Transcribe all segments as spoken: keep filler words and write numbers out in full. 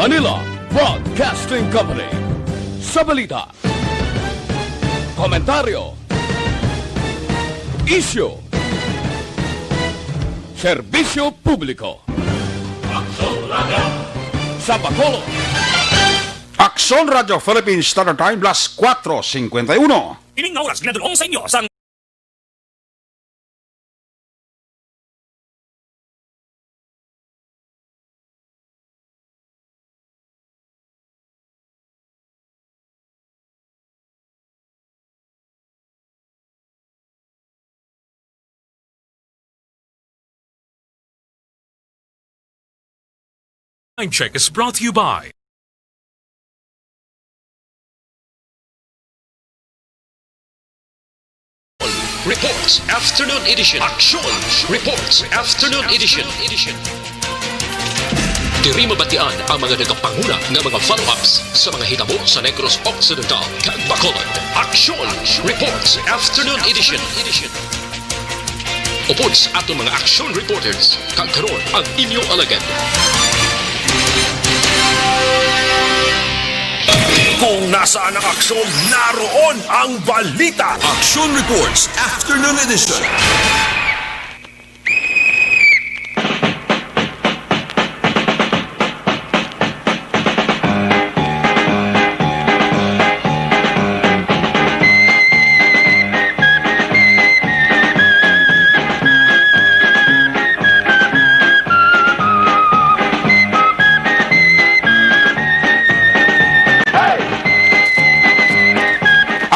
Manila Broadcasting Company. Sa balita, komentaryo, isyu, serbisyo publiko. Sa Bacolod, Aksyon Radyo Philippine Standard Time, las cuatro cincuenta y uno. Ining nga oras ginadul-ong sa inyo sang Time check is brought to you by Reports Afternoon Edition. Action Reports Afternoon Edition. Diri mabatian ang mga nagapanguna nga mga follow-ups sa mga hitabo sa Negros Occidental kag Bacolod. Action Reports Afternoon Edition. Upod sa aton mga action reporters, kag karon ang inyo alagad. Kung nasaan ang aksyon, naroon ang balita. Action Reports Afternoon Edition.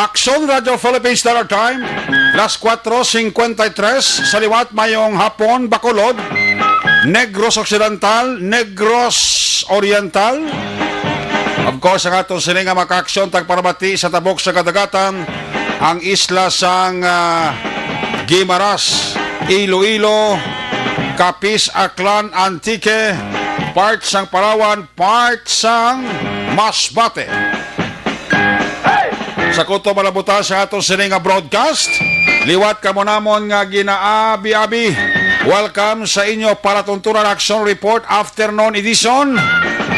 Aksyon Radyo Philippine Standard Time, las cuatro cincuenta y tres. Sa liwat, mayong hapon, Bacolod, Negros Occidental, Negros Oriental. Of course, ang aton sini nga makaaksyon tagparabati sa tabok sa kadagatan, ang isla sang, ah, Guimaras, Iloilo, Capiz, Aklan, Antique, part sang Palawan, part sang Masbate. Sa kutob malabutan sa aton sini nga broadcast, liwat kamo namon nga ginaabi-abi. Welcome sa inyo palatuntunan Action Report Afternoon Edition,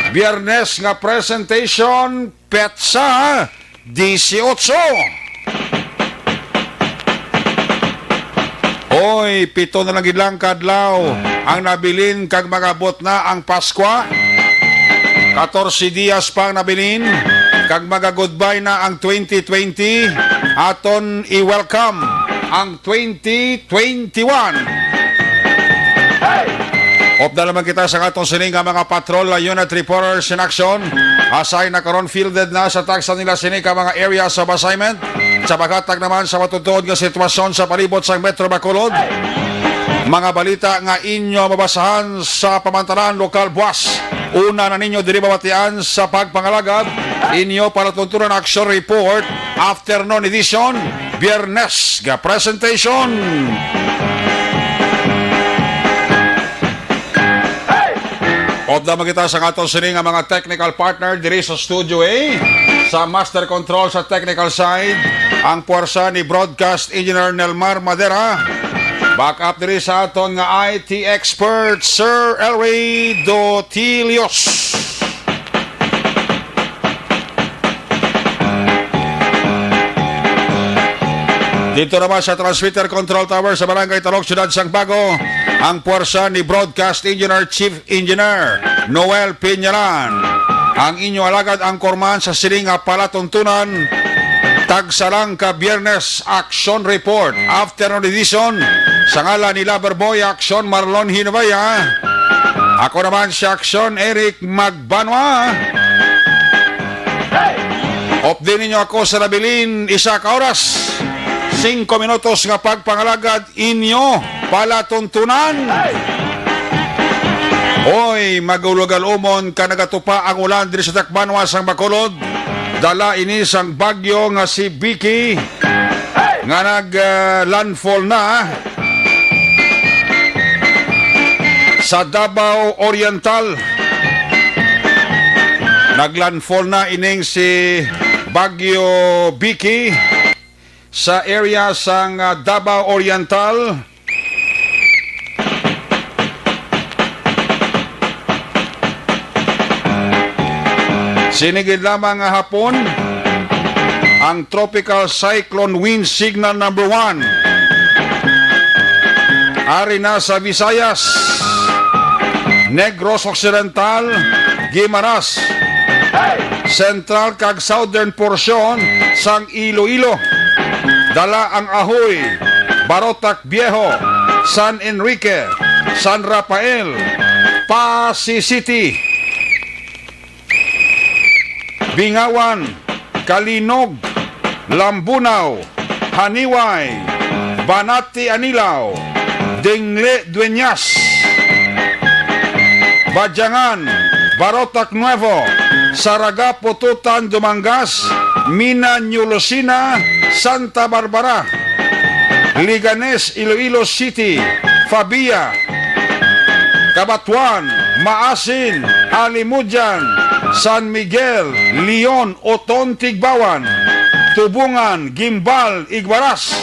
Biyernes nga presentation, petsa dieciocho. Oy, pito na lang gid lang ka adlaw ang nabilin kag mag-abot na ang Paskwa. Katorse dias pa ang nabilin kag maga-goodbye na ang twenty twenty. Aton i-welcome ang twenty twenty-one. Upda naman kita sa atong sini nga mga patrol unit reporters in action. Assign na karon, fielded na sa tagsa nila sini ka mga areas of assignment. Sa paghatag naman sa matutuod nga sitwasyon sa palibot sang Metro Bacolod, mga balita nga inyo mabasahan sa pamantaran lokal buas. Una na ninyo diri mabatian sa pagpangalagad, inyo palatuntunan action report, afternoon edition, Biyernes nga presentation. Upda man kita sa aton sini nga mga technical partner diri sa Studio A. Sa master control sa technical side, ang puwersa ni Broadcast Engineer Nelmar Madera. Back up diri sa aton nga I T expert, Sir Elway Dotilios. Dito naman sa Transmitter Control Tower sa Barangay Talok, Siyudad sang Bago, ang puwersa ni Broadcast Engineer Chief Engineer Noel Piñalan. Ang inyo alagad, ang korman sa sining nga palatuntunan, tagsa lang ka Biyernes, Action Report, Afternoon Edition, sa ngalan ni Loverboy Action Marlon Hinabaya. Ako naman si Action Eric Magbanwa. Updi ninyo ako sa nabilin, isa ka oras, singko minutos nga pagpangalagad inyo palatuntunan. Oy, magulugal umon ka nagatupa ang ulan diri sa Tacbanwa sang Bacolod. Dala ini sang bagyo nga si Vicky nga nag, ah, landfall na sa Davao Oriental. Naglandfall na ining si Bagyo Vicky sa area sang, ah, Davao Oriental. Sini gid lamang nga hapon ang Tropical Cyclone Wind Signal number one. Ari na sa Visayas, Negros Occidental, Guimaras, Central kag Southern portion sang Iloilo. Dala ang Ahoy, Barotac Viejo, San Enrique, San Rafael, Passi City, Bingawan, Calinog, Lambunao, Janiuay, Banati Anilao, Dingle Dueñas, Badiangan, Barotac Nuevo, Zarraga Pototan Dumangas, Mina New Lucena, Santa Barbara, Leganes, Iloilo City, Fabia, Cabatuan, Maasin, Alimodian, San Miguel, Leon, Oton, Tigbauan, Tubungan, Guimbal, Igbaras,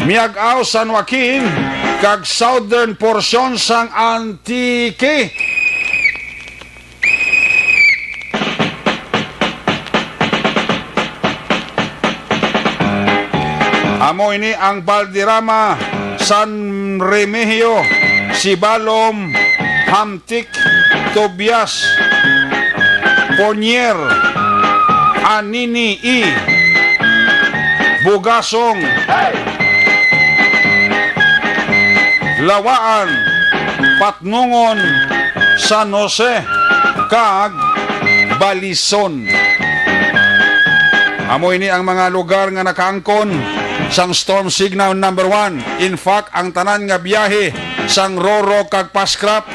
Miag-ao, San Joaquin, kag southern portion sang Antique. Amo ini ang Valderrama, San Remigio, Sibalom, Hamtic, Tobias, Pornier, Anini-y, Bugasong, Lawaan, Patnongon, San Jose, kag Balison. Amo ini ang mga lugar nga nakaangkon sang Storm Signal number one. In fact, ang tanan nga biyahe sang Roro kag Pascrap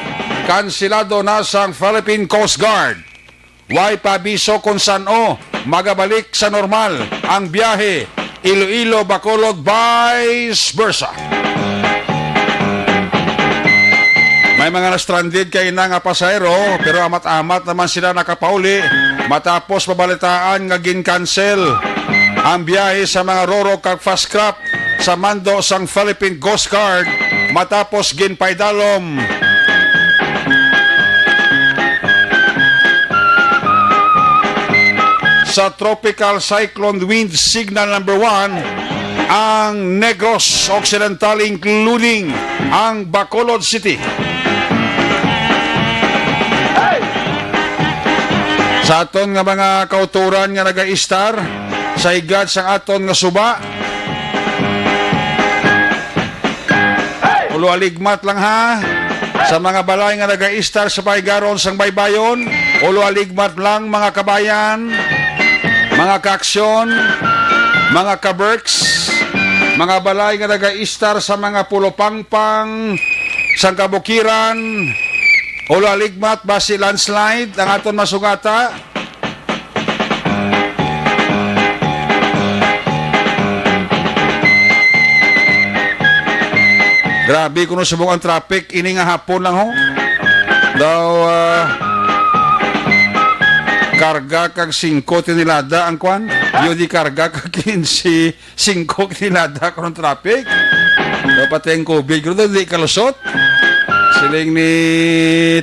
kansilado na sang Philippine Coast Guard. Way pa abiso kon san-o magabalik sa normal ang biyahe Iloilo, Bacolod, vice versa. May mga na-stranded kay na nga pasahero, pero amat-amat naman sila nakapauli matapos mabalitaan nga gin-cancel ang biyahe sa mga Roro kag Fast Craft sa mando sang Philippine Coast Guard matapos ginpaidalom sa Tropical Cyclone Wind Signal number one ang Negros Occidental, including ang Bacolod City. Sa aton nga mga kauturan nga nagaistar sa higad sang aton nga suba, ulo aligmat lang, ha. Sa mga balay nga nagaistar sa paigaron sang baybayon, ulo aligmat lang, mga kabayan, mga kaaksyon, mga kaberks, mga balay nga nagaistar sa mga pulopangpang sang kabukiran, ulo aligmat, basi landslide ang aton masugata. Grabe kuno subong ang traffic ini nga hapon lang, ho. Daw, ah, karga kag singko tonelada ang kwan. Yo, di karga kag kinse, singko tonelada kuno ang traffic. Daw pati ang COVID, kuno di kalusot. Siling ni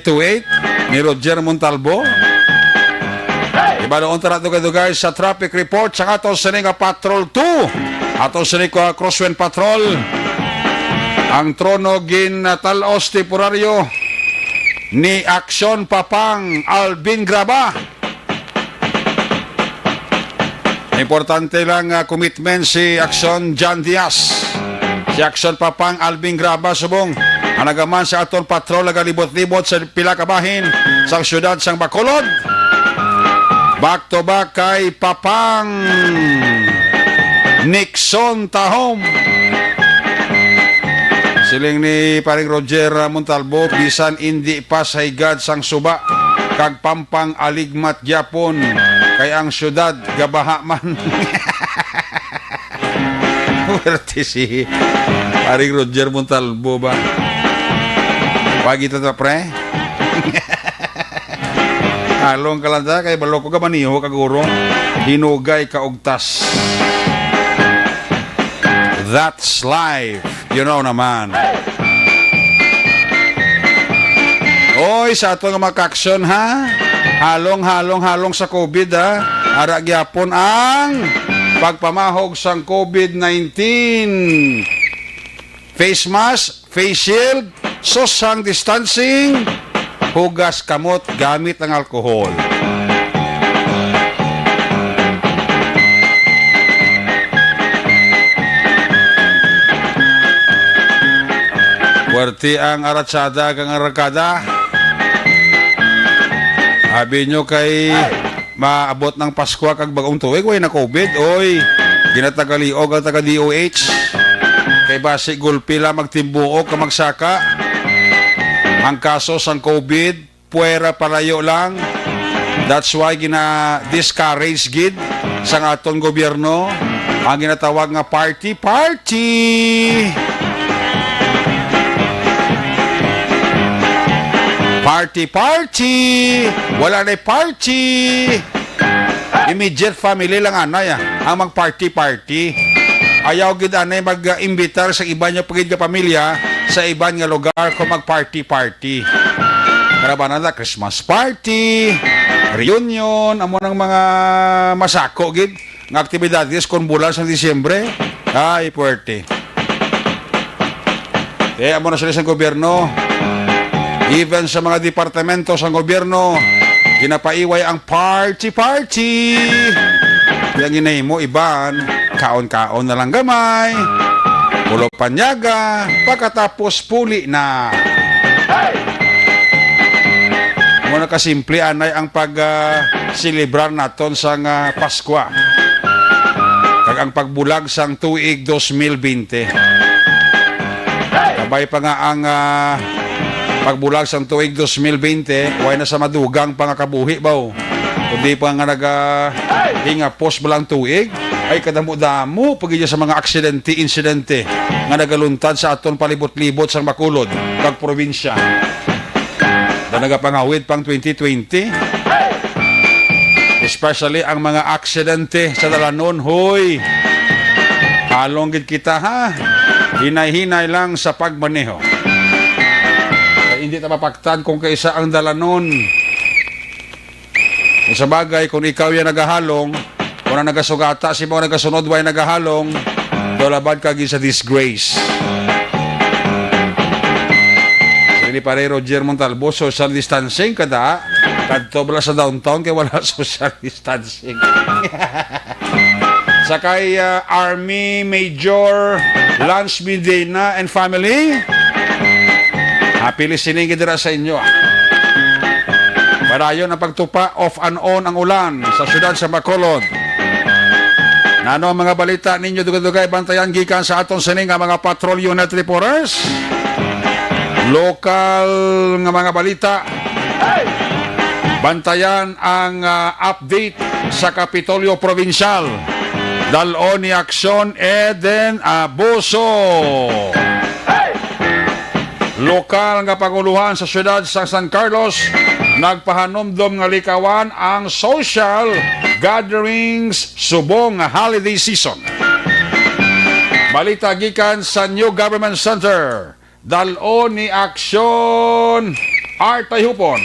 two eight, ni Roger Montalbo. Ibaluon ta na dugay-dugay sa traffic report sa ato sini nga Patrol two. Ato sini ko Crosswind Patrol. Ang trono gin, ah, tal-os temporaryo ni Aksyon Papang Alvin Graba. Importante lang nga commitment si Aksyon John Diaz, si Aksyon Papang Alvin Graba subong ang nagaman sa aton patrol nagalibot-libot sa pila ka bahin sa siyudad sang Bacolod. Back to back kay Papang Nixon Tahom. Siling ni Paring Roger Montalbo, bisan indi pa sa higad sang suba kag pampang aligmat gyapon, kay ang syudad gabaha man. Pwerte si Paring Roger Montalbo ba? Pagita ta, pre. Halong ka lang ta, kay balo ko ka maniho ka guro. Hinugay ka og tas. That's life. You know naman. Oy, sa ato nga mga kaaksyon, ha? Halong, halong, halong sa COVID, ha. Ara gyapon ang pagpamahog sang COVID nineteen. Face mask, face shield, social distancing, hugas kamot gamit ang alcohol. Puwerte ang aratsada kag ang arkada. Abi nyo kay maabot ng Paskwa kag bag-ong tuig, way na COVID, oy. Ginatagaliog ang taga D O H. Kay basi gulpi lang magtimbuok ka magsaka. Ang kaso sang COVID, puwera palayo lang. That's why gina-discourage gid sang aton gobyerno ang ginatawag nga party, party. Party, party. Wala na party. Immediate family lang anay, ah, ang mag-party-party. Ayaw gid anay mag-imbitar sa iban nyo pa gid nga pamilya sa iban nga lugar kung mag-party-party. Kalabanan na Christmas party, reunion, amo nang mga masako gid nga aktibidades kon bulan sa Disyembre. Ay, puwerte. Eh, amo na sila sa gobyerno. Even sa mga departamento sa gobyerno, ginapaiway ang party-party. Kaya ginahimo iban, kaon-kaon na lang gamay. Pulo panyaga, pagkatapos puli na. Amo na kasimple anay ang pag, ah, selebrar naton sang, ah, Paskwa. Kag ang pagbulag sang tuig dos mil bente. Kabay pa nga ang, ah, pagbulag sang tuig dos mil bente, way na sa madugang pa nga kabuhi, baw. Kundi pa nga naga-, hingapos ba lang tuig, ay kadamo-damo pa gid sa mga aksidente, insidente nga nagaluntad sa aton palibot-libot sang Bacolod kag probinsya. Na nagapangawid pang twenty twenty. Especially ang mga aksidente sa dalanon, hoy. Halong gid kita, ha. Hinay-hinay lang sa pagmaneho. Kay hindi ta mapaktan kung kaisa ang dalanon. Kung sa bagay, kung ikaw yan nagahalong, kung ang nagasugata, si mo nagasunod, way nagahalong, daw labad ka gid sa disgrace. Sige ni Pare Roger Montalvo, social distancing, kada, kadto bala sa downtown, kay wala social distancing. Sa kay, ah, Army Major Lance Medina and family, happy listening gid dira sa inyo, ah. Padayon ang pagtupa, off and on ang ulan sa siyudad sa Bacolod. Nano ang mga balita ninyo, dugay-dugay bantayan gikan sa aton sini nga mga patrol unit reporters? Lokal nga mga balita. Bantayan ang, ah, update sa Kapitolyo Provincial. Dal-on ni Aksyon Eden Abuso. Lokal nga panguluhan sa siyudad sa San Carlos nagpahanumdom nga likawan ang social gatherings subong nga holiday season. Balita gikan sa New Government Center. Dal-on ni Aksyon Art Tayhupon.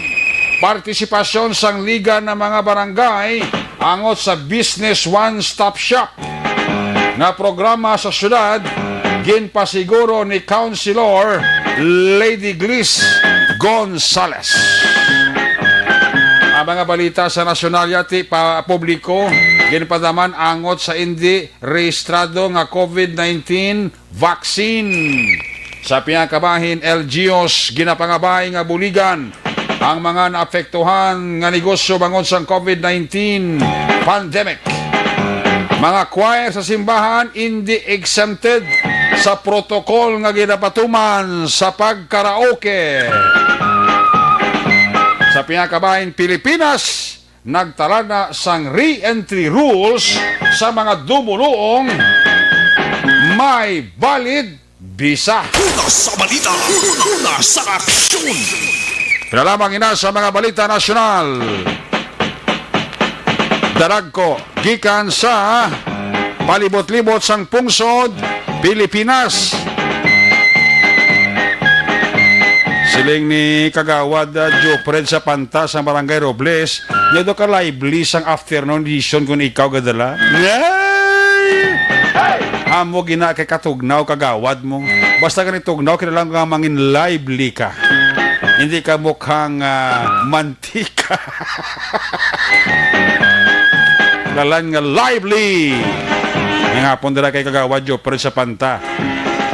Partisipasyon sang Liga ng mga Barangay angot sa Business One Stop Shop nga programa sa syudad, ginpasiguro ni Councilor Lady Gliss Gonzales. Ang mga balita sa nasyonal yati pa publiko, ginpadaman angot sa indi rehistrado nga COVID nineteen vaccine. Sa pinakabahin, L G Us ginapangabay nga buligan ang mga naapektuhan nga negosyo bangod sang COVID nineteen pandemic. Mga choir sa simbahan indi exempted sa protocol nga ginapatuman sa pagkaraoke. Sa pinakabahin, Pilipinas, nagtalana sang re-entry rules sa mga dumuluong may valid visa. Una sa balita, una sa aksyon. Pila lamang ina sa mga balita nasyonal. Darag ko, gikan sa palibot-libot sang pungsod, Pilipinas. Si Siling ni Kagawad, ah, Jopred sa Panta sa Barangay Robles, niya daw ka lively sang afternoon edition kung ikaw gadala. Yay! Amo gina kay katugnaw kagawad mo. Basta gani tugnaw, kinahanglan nga mangin lively ka. Hindi ka mukhang, ah, mantika. Lalan nga lively. Ngayong hapon dira kay Kagawad Jopred sa Panta.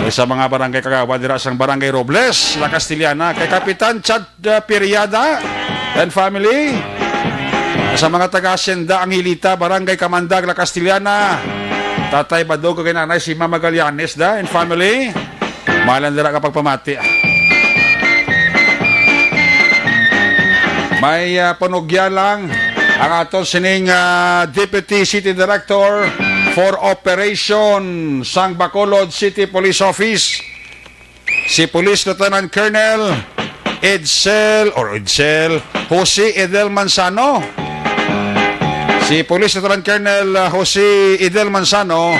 Sa mga barangay kagawad dira sang Barangay Robles, La Castellana, kay Kapitan Chad, uh, Periada and family. Sa mga taga Hacienda Angelita, Barangay Kamandag, La Castellana, Tatay Badog, kay Nanay Sima Magallanes da and family. Malan dira ka pagpamati. May, ah, panugya lang ang aton sining, ah, Deputy City Director for Operation sang Bacolod City Police Office, si Police Lieutenant Colonel Edsel, or Edsel, Jose Edel Manzano. Si Police Lieutenant Colonel, ah, Jose Edel Manzano,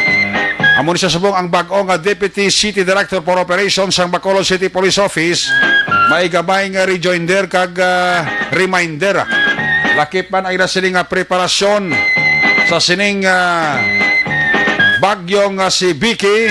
amo ni sa subong ang bag-o nga Deputy City Director for Operations sang Bacolod City Police Office. May gamay nga rejoinder kag, ah, reminder. Lakip man ang ila sini nga preparasyon sa sining, ah, bagyo nga si Vicky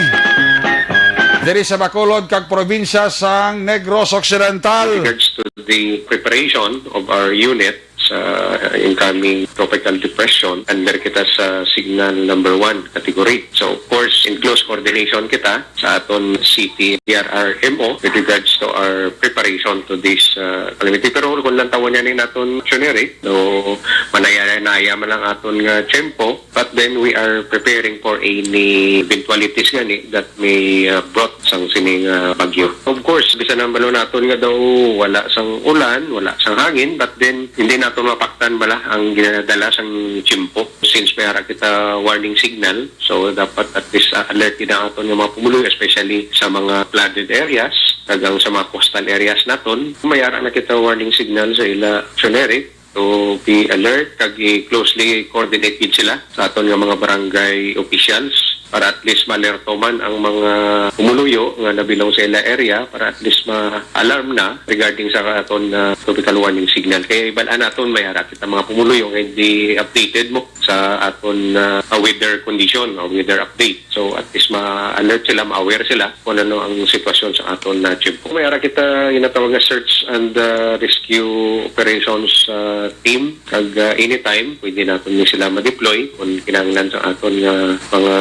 diri sa Bacolod kag probinsya sang Negros Occidental. Regards to the preparation of our unit sa incoming tropical depression, under kita sa signal number one category. So, of course, in close coordination kita sa aton city P R R M O with regards to our preparation to this, uh, calamity. Pero kung lantawon niya ni naton, Choneri, no, manaya-naya man ang aton nga tiyempo, but then we are preparing for any eventualities gani that may, uh, brought sang sining, uh, bagyo. Of course, bisan ang balo naton nga daw wala sang ulan, wala sang hangin, but then hindi naton mapaktan bala ang ginadala sang tiyempo. Since may ara kita warning signal, so dapat at least, uh, alert gid ang aton nga mga pumuluyo, especially sa mga flooded areas, kag ang sa mga coastal areas naton. May ara na kita warning signal sa ila, Choneri, to be alert kag i-closely coordinate gid sila sa aton nga mga barangay officials para at least ma-alerto man ang mga pumuluyo nga nabilong sa ila area para at least ma-alarm na regarding sa aton, ah, tropical warning signal. Kay bal-an naton may ara kita mga pumuluyo nga hindi updated mo sa aton, ah, weather condition o weather update. So, at least ma-alert sila, ma-aware sila kung ano ang sitwasyon sa aton na tiyempo. May ara kita ginatawag nga search and, ah, rescue operations, ah, team. Kag, ah, anytime, pwede naton ni sila ma-deploy kung kinahanglan sa aton nga mga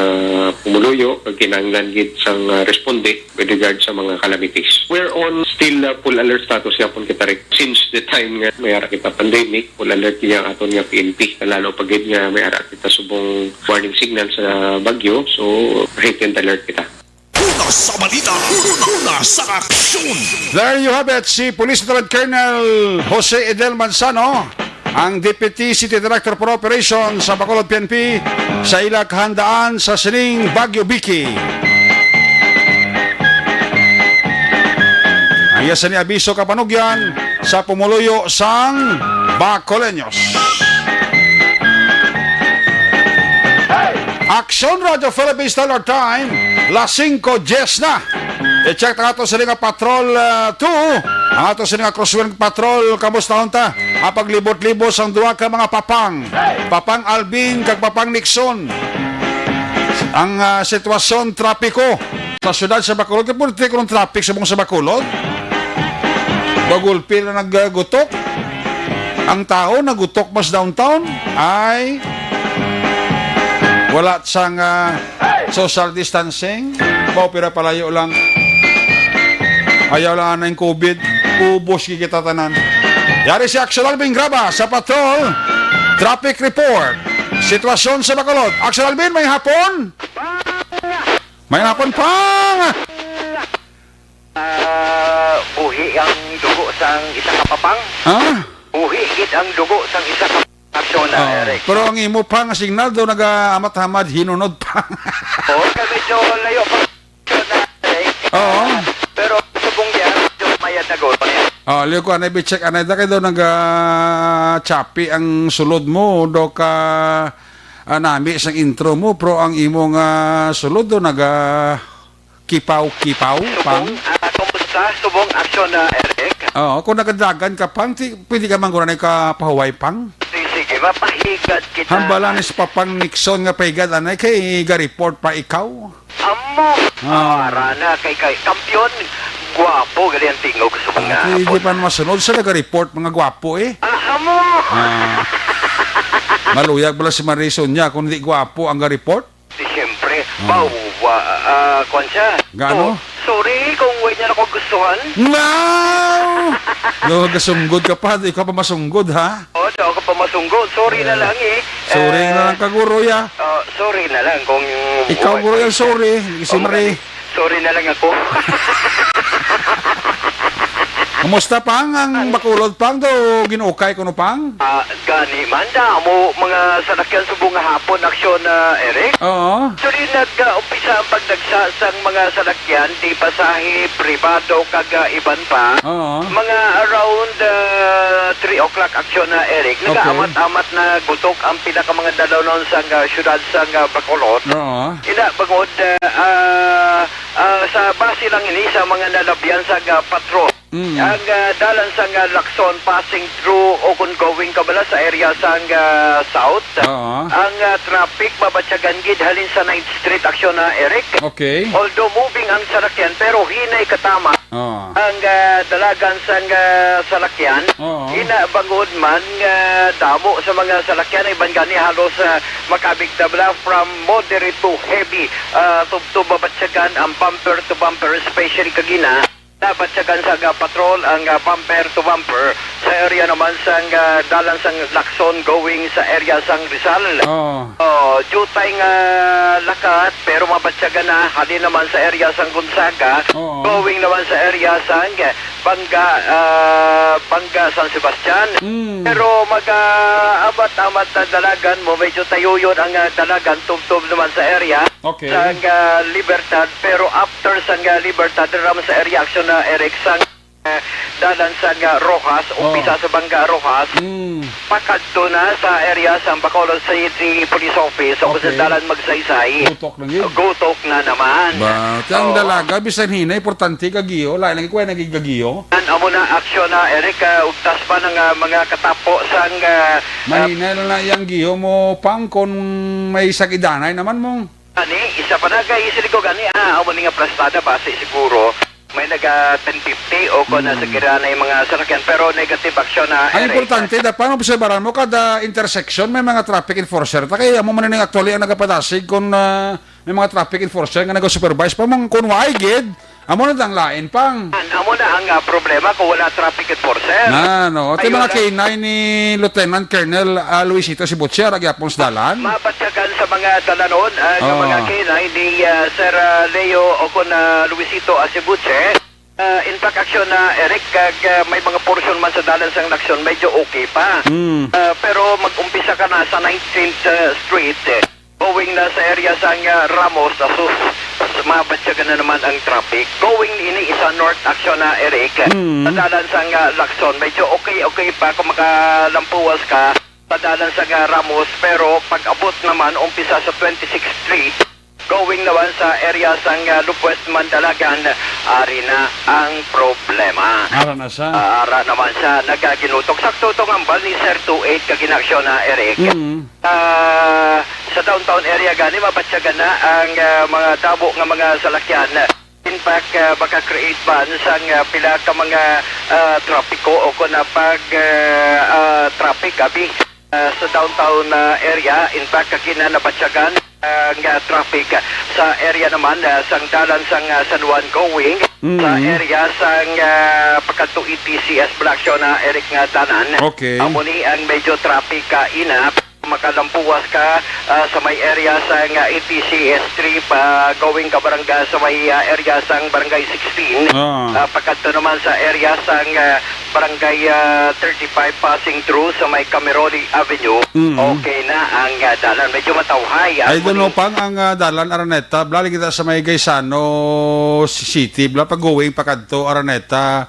pumuluyo, kag kinahanglan gid sang, ah, responde with regard sa mga calamities. We're on still, ah, full alert status gihapon kita, Rick. Since the time nga may ara kita pandemic, full alert gid ang aton nga P N P. Lalo pa gid nga may ara kita subong warning signal sa bagyo, so heightened alert kita. Una sa balita, una, una sa aksyon. There you have it, si Police Lieutenant Colonel Jose Edel Manzano, ang Deputy City Director for Operations sa Bacolod P N P, sa ila kahandaan sa sining Bagyo Vicky. Ang iya sini abiso kapanugyan sa pumuluyo sang Bacoleños. Aksyon Radyo Philippines Standard Time, las singko dies na. I-check ang ato sini nga Patrol, ah, two, ang ato sini nga Crosswind Patrol. Kamusta ta? Ang paglibot-libot sang duha ka mga papang, Papang Alvin kag Papang Nixon. Ang, ah, sitwasyon trapiko sa siyudad sa Bacolod, kay puro traffic subong sa Bacolod. Bagulpi na naggutok. Ang tao nagutok mas downtown ay wala sang, ah, social distancing. Mao pira palayo lang. Ayaw lang anay COVID. Ubos gid kita tanan. Yari si Axel Alvin Graba sa Patrol Traffic Report. Sitwasyon sa Bacolod. Axel Alvin, may hapon? May hapon, Pang! Ah, buhi ang dugo sang isa ka papang. Ah? Buhi gid ang dugo sang isa ka aksyon na, Oh, Eric. Pero ang imo pa nga signal daw nagaamat-hamad, hinunod pa. Oo, kay medyo layo pa na, Eric. Oo. Pero subong yan, medyo mayad na guro niya. Oh, liyo ko, anay, bi-check, anay, da kay daw naga-choppy ang sulod mo, do ka, ah, nami sang intro mo, pero ang imo nga sulod do naga kipaw-kipaw, Pang? Subong, ah, kumusta? Subong aksyon na, Eric. Oo, kung nagadagan ka, Pang, ti-, pwede ka man guro na ikapahuway, Pang. Sige, sige, mapahigad kita. Hambala ni si Papang Nixon nga pahigad, anay, kay ga-report pa ikaw. Amo. Ah. Ah, ara na, kay, kay, kampiyon, gwapo, gali ang tingog sa mga Ah, di, di hapon. Pa masunod sa naga-report, mga gwapo, eh. Ah, amo. Ah. Maluyag bala si Marison niya kung di gwapo ang ga-report? Di, siyempre. Ah. Bawa, ah, kwan siya. Gaano? So, sorry kung way niya ako gustuhan. No! No, gasunggod ka pa. Ikaw pa masunggod, ha? Oo, daw ako pa masunggod. Sorry na Eh, lang, eh. sorry Eh, na lang ka, guro, ya. Oh, sorry na lang kung Ikaw, wa-, guro, ya, sorry. Si Oh, Marie. Sorry na lang ako. Kumusta, Pang? Ang Bacolod, Pang, daw ginukay kuno, Pang? Ah, gani man, damo mga salakyan subong nga hapon, aksyon na, Eric. Oo. Actually, nag-umpisa ang pagdagsa sang mga salakyan, di pasahe, pribado, kag, ah, iban pa. Oo. Mga around, ah, three o'clock, aksyon na, Eric. Okay. Nagaamat-amat na gutok ang pila ka mga dalanon sang, ah, syudad sang, ah, Bacolod. Oo. Ina, bangod, ah, ah, ah, sa base lang ini sa mga nalabyan sang, ah, patrol. Mm. Ang, ah, dalan sang, ah, Lacson passing through o kung going ka bala sa area sang, ah, South, Oo. ang, ah, traffic mabatyagan gid halin sa Ninth Street, aksyon na, Eric. Okay. Although moving ang salakyan, pero hinay katama Oo. ang, ah, dalagan sang, ah, salakyan. Oo. Ina bangod man nga damo sa mga salakyan, iban gani halos, ah, makabig na bala from moderate to heavy, ah, tubtob mabatyagan ang bumper to bumper, especially kagina. Nabatyagan sang, ah, patrol ang, ah, bumper to bumper sa area naman sang, ah, dalan sang Lacson going sa area sang Rizal. Oo. Oh, jutay nga lakat, pero mabatyagan na halin naman sa area sang Gonzaga, Oo. going naman sa area sang, ah, Banga, ah, Banga San Sebastian. Mm. Pero mag, ah, amat-amat na dalagan mo, medyo tayuyon ang, ah, dalagan tubtob naman sa area Okay. sang, ah, Libertad, pero after sang, ah, Libertad, ram sa area action na Eric sang, ah, dalan sang, ah, Roxas, Oo. umpisa sa Banga Roxas, Mm. pakadto na sa area sang Bacolod City Police Office, o Okay. sa dalan Magsaysay. Gutok na gid. Gutok na naman. Ba, ti ang Oo. dalaga, bisan hinay, importante kagiyo, lain lagi kuha naging kagiyo. An amo na aksyon na, Eric, ah, ugtas pa ng, ah, mga katapo sang, ah, ah, Mahinay lang na iyang giyo mo, Pang, kung may sakidanay naman mong Ani, isa pa na kay Siligo gani, ah, amo ni nga plastada base siguro may naga ten fifty o kung Hmm. nasa gira na yung mga salakyan, pero negative action na Ang area. importante, da, paano obserbaran mo kada intersection may mga traffic enforcer? Ta kay amo man ning actually ang nagapadasig kung, ah, may mga traffic enforcer nga naga-supervise pa man kung waay gid. Amo na ang lain, Pang. An-, amo na ang, ah, problema kung wala traffic enforcer. Na, no. Ito Ayun mga na. K nine ni Lieutenant Colonel, ah, Luisito Sibuchi, ara gyapon sa dalan. Mabatyagan sa mga dalanon, ah, nga Oo. mga K nine ni, ah, Sir, ah, Leo o kun, ah, Luisito Asibuche. Ah, in fact, aksyon na, Eric, kag, ah, may mga portion man sa dalan sang Lacson, medyo okay pa. Mm. Ah, pero mag-umpisa ka na sa nineteenth, ah, Street, eh, going na sa area sang, ah, Ramos, asus, mas mabatyagan na naman ang traffic. Going ini isa north aksyon na, Eric, Mm. sa dalan sang, ah, Lacson, medyo okay, okay pa kung makalampuwas ka. Padalan sa nga Ramos, pero pag-abot naman, umpisa sa twenty-sixth Street, going naman sa area sang, ah, Lubwes Mandalagan, ari na ang problema. Ara na siya. Ah, ara naman siya nagaginutok. Sakto tong ambal ni Sir two eight kag inaksyon na, Eric. Mm. Ah, sa downtown area gani, mabatyagan na ang, ah, mga damo nga mga salakyan. In fact, ah, maka-create man sang, ah, pila ka mga, ah, trapiko o kun, ah, pag, ah, ah, traffic, abi, ah, sa downtown, ah, area. In fact, kagina nabatyagan, ah, nga traffic, ah, sa area naman, ah, sang dalan sang, ah, San Juan going, sa Mm. area sang, ah, pagkadto E T C S Blasio na Eric nga dalan. Okay. Amo ni ang medyo traffic, ah, ina. Makalampuwas ka, ah, sa may area sang, ah, A T C S three pa going ka barangay sa may, ah, area sang Barangay sixteen. Ah. Ah, pagkadto naman sa area sang, ah, Barangay, ah, thirty-five passing through sa may Cameroli Avenue. Mm. Okay na ang, ah, dalan. Medyo matawhay, ah, I don't know, ngunit Pang, ang, ah, dalan Araneta. Bali kita sa may Gaisano City. Bla pa going pakadto Araneta.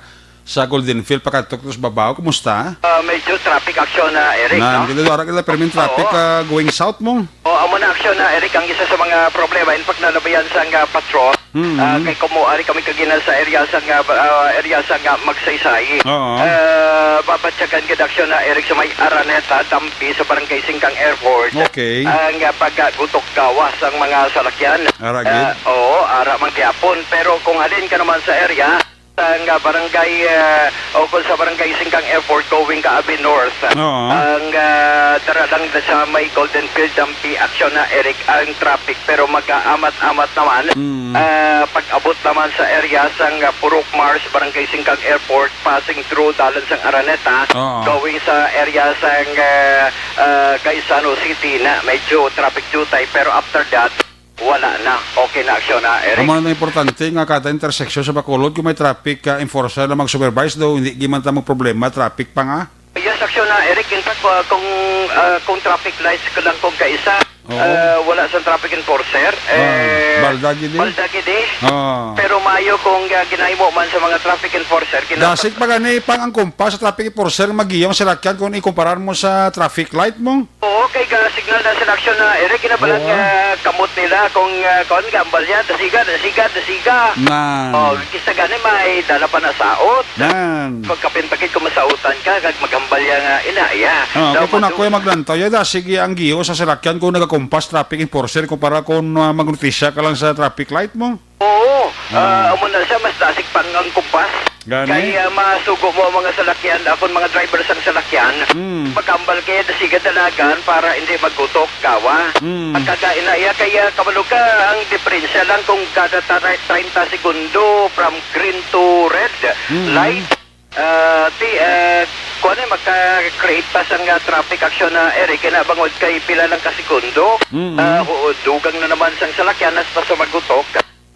Sa Golden Field, pakadto sa babaw. Kumusta? Ah, medyo traffic action na, Eric, Nan, no? Kita, wala kita permin traffic, Oo. ah, going south mo. Oo, Amo na, aksyon na, Eric, ang isa sa mga problema. In fact, nalabayan sa nga patrol. Mm. Ah, kay kumo ari kami kagina sa area sa nga, ah, area sa nga Magsaysay. Oo. Ah, babatyagan gid, aksyon na, Eric, sa may Araneta, Dampi, sa Barangay Singkang Airport. Okay. Ang, ah, pagkagutok gawas ang mga salakyan. Ara gid? Ah, oo, ara man gyapon. Pero kung halin ka naman sa area, sa nga barangay, ah, o kung sa barangay Singkang Airport going ka Abi North, Oo. ang, ah, dara lang sa may Golden Field, Dampi, aksyon na, Eric, ang traffic, pero mag-aamat-amat naman. Mm. Ah, pag-abot naman sa area sang, ah, Purok Mars, Barangay Singkang Airport, passing through dalan sang Araneta, Oo. going sa area sang, ah, ah, Gaisano City na medyo traffic jutay, pero after that, wala na. Okay na, aksyon na, Eric. Amo na importante nga kada intersection sa Bacolod, kung may traffic, ah, enforcer na mag-supervise, daw hindi giman ta magproblema, traffic pa nga. Yes, aksyon na, Eric. In fact, uh, kung, uh, kung traffic lights ko lang kung kaisa, Oo. uh, wala sa traffic enforcer, Ah, eh, balda gid eh. balda gid eh. Ah. Pero maayo kung, uh, ginahimo man sa mga traffic enforcer, kina- Dasig pa gani pang ang kumpas sa traffic enforcer, magiyaw ang salakyan kung ikumparar mo sa traffic light mo. Oo, kay ga-signal na sila, aksyon na, Eric, kinabalan Oo, nga ah. kamot nila kung, ah, kuwan, gambal niya, dasiga, dasiga, dasiga. Nan. Oh, kisa gani may dala pa na saot. Nan. Pagkapin pa gid kung masautan ka, kag magambal ya nga, ina, iya. Ah, Daw kay kung madu- ako yung maglantaw, ya da, sige ang giyo sa salakyan kung nagakumpas traffic enforcer kumpara kung, ah, magnotisya ka lang sa traffic light mo. Oo, Ah. ah, amo na siya, mas dasig pang ang kumpas. Gani? Kay, ah, masugo mo ang mga salakyan, akon mga driver sang salakyan, Mm. magambal kaya sige dalagan para hindi magutok, gawa. Mm. Ang kagaina iya kaya kabalo ka, ang diferensya lang kung kada tara-, treinta segundo from green to red Mm. light. Ah, ti, ah, kuwan eh, maka-create pa sang, ah, traffic action na, Eric, kaya na bangod kay pila lang ka segundo, Mm. ah, hu-, dugang na naman sang salakyan, hasta sa magutok.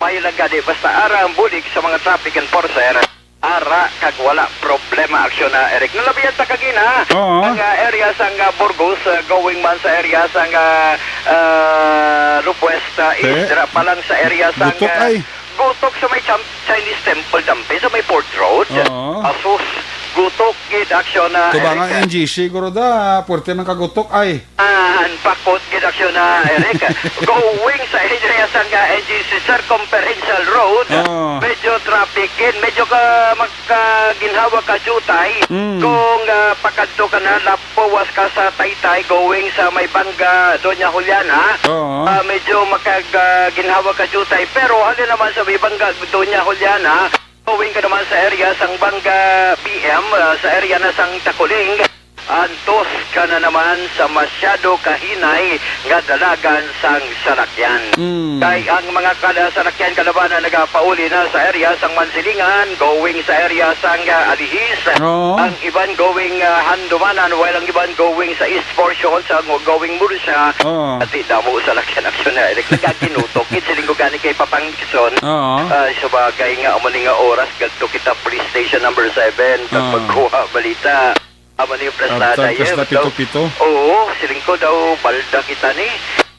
May lang gani, basta ara ang bulig sa mga traffic enforcer, ara kag wala problema, aksyon na, Eric. Nalabihan ta kagina Oo. ang, ah, area sang, ah, Burgos, ah, going man sa area sang, ah, ah, Lubwest, ah, Te. East, dira pa lang sa area sang, Gutok ah, ay. Gutok sa may Cham-, Chinese Temple, Dampi, sa may Fort Road. Oo. Asus, gutok gid, aksyon na, Tubangan Eric. N G C, guro da, puwerte man kagutok ay. Ah, ang pakot gid aksyon na, Eric. Going sa area sang, ah, N G C Circumferential Road, Ah. medyo traffic gid, medyo ka, magkaginhawa ka jutay. Mm. Kung, ah, pakadto ka na, lapuwas ka sa Taytay, going sa may Banga, Doña Juliana, Oo. ah, medyo makag, ah, ginhawa ka jutay. Pero halin naman sa may Banga, Doña Juliana, going ka naman sa area sang Banga B M, ah, sa area na sang Takuling. Antos ka na naman sa masyado kahinay nga dalagan sang salakyan. Mm. Kay ang mga kada salakyan kalabanan nagapauli na sa area sang Mansilingan, going sa area sang, ah, Alihis. Oo. Ang iban going, ah, Handumanan, while ang iban going sa East Portion, sa go-, going Murcia. Oo. Ati damo salakyan aksyon na, Eric. Nagaginutok. Kit siling ko gani kay Papang Dixon. Oo. Ah, sa bagay nga, amo ni nga oras, gadto kita police station number seven, kag Oo. magkuha balita. Amo ni yung plastada, Abtan, yeah, plastada, daw. Pito-pito. Oo, siling ko daw, balda kita ni.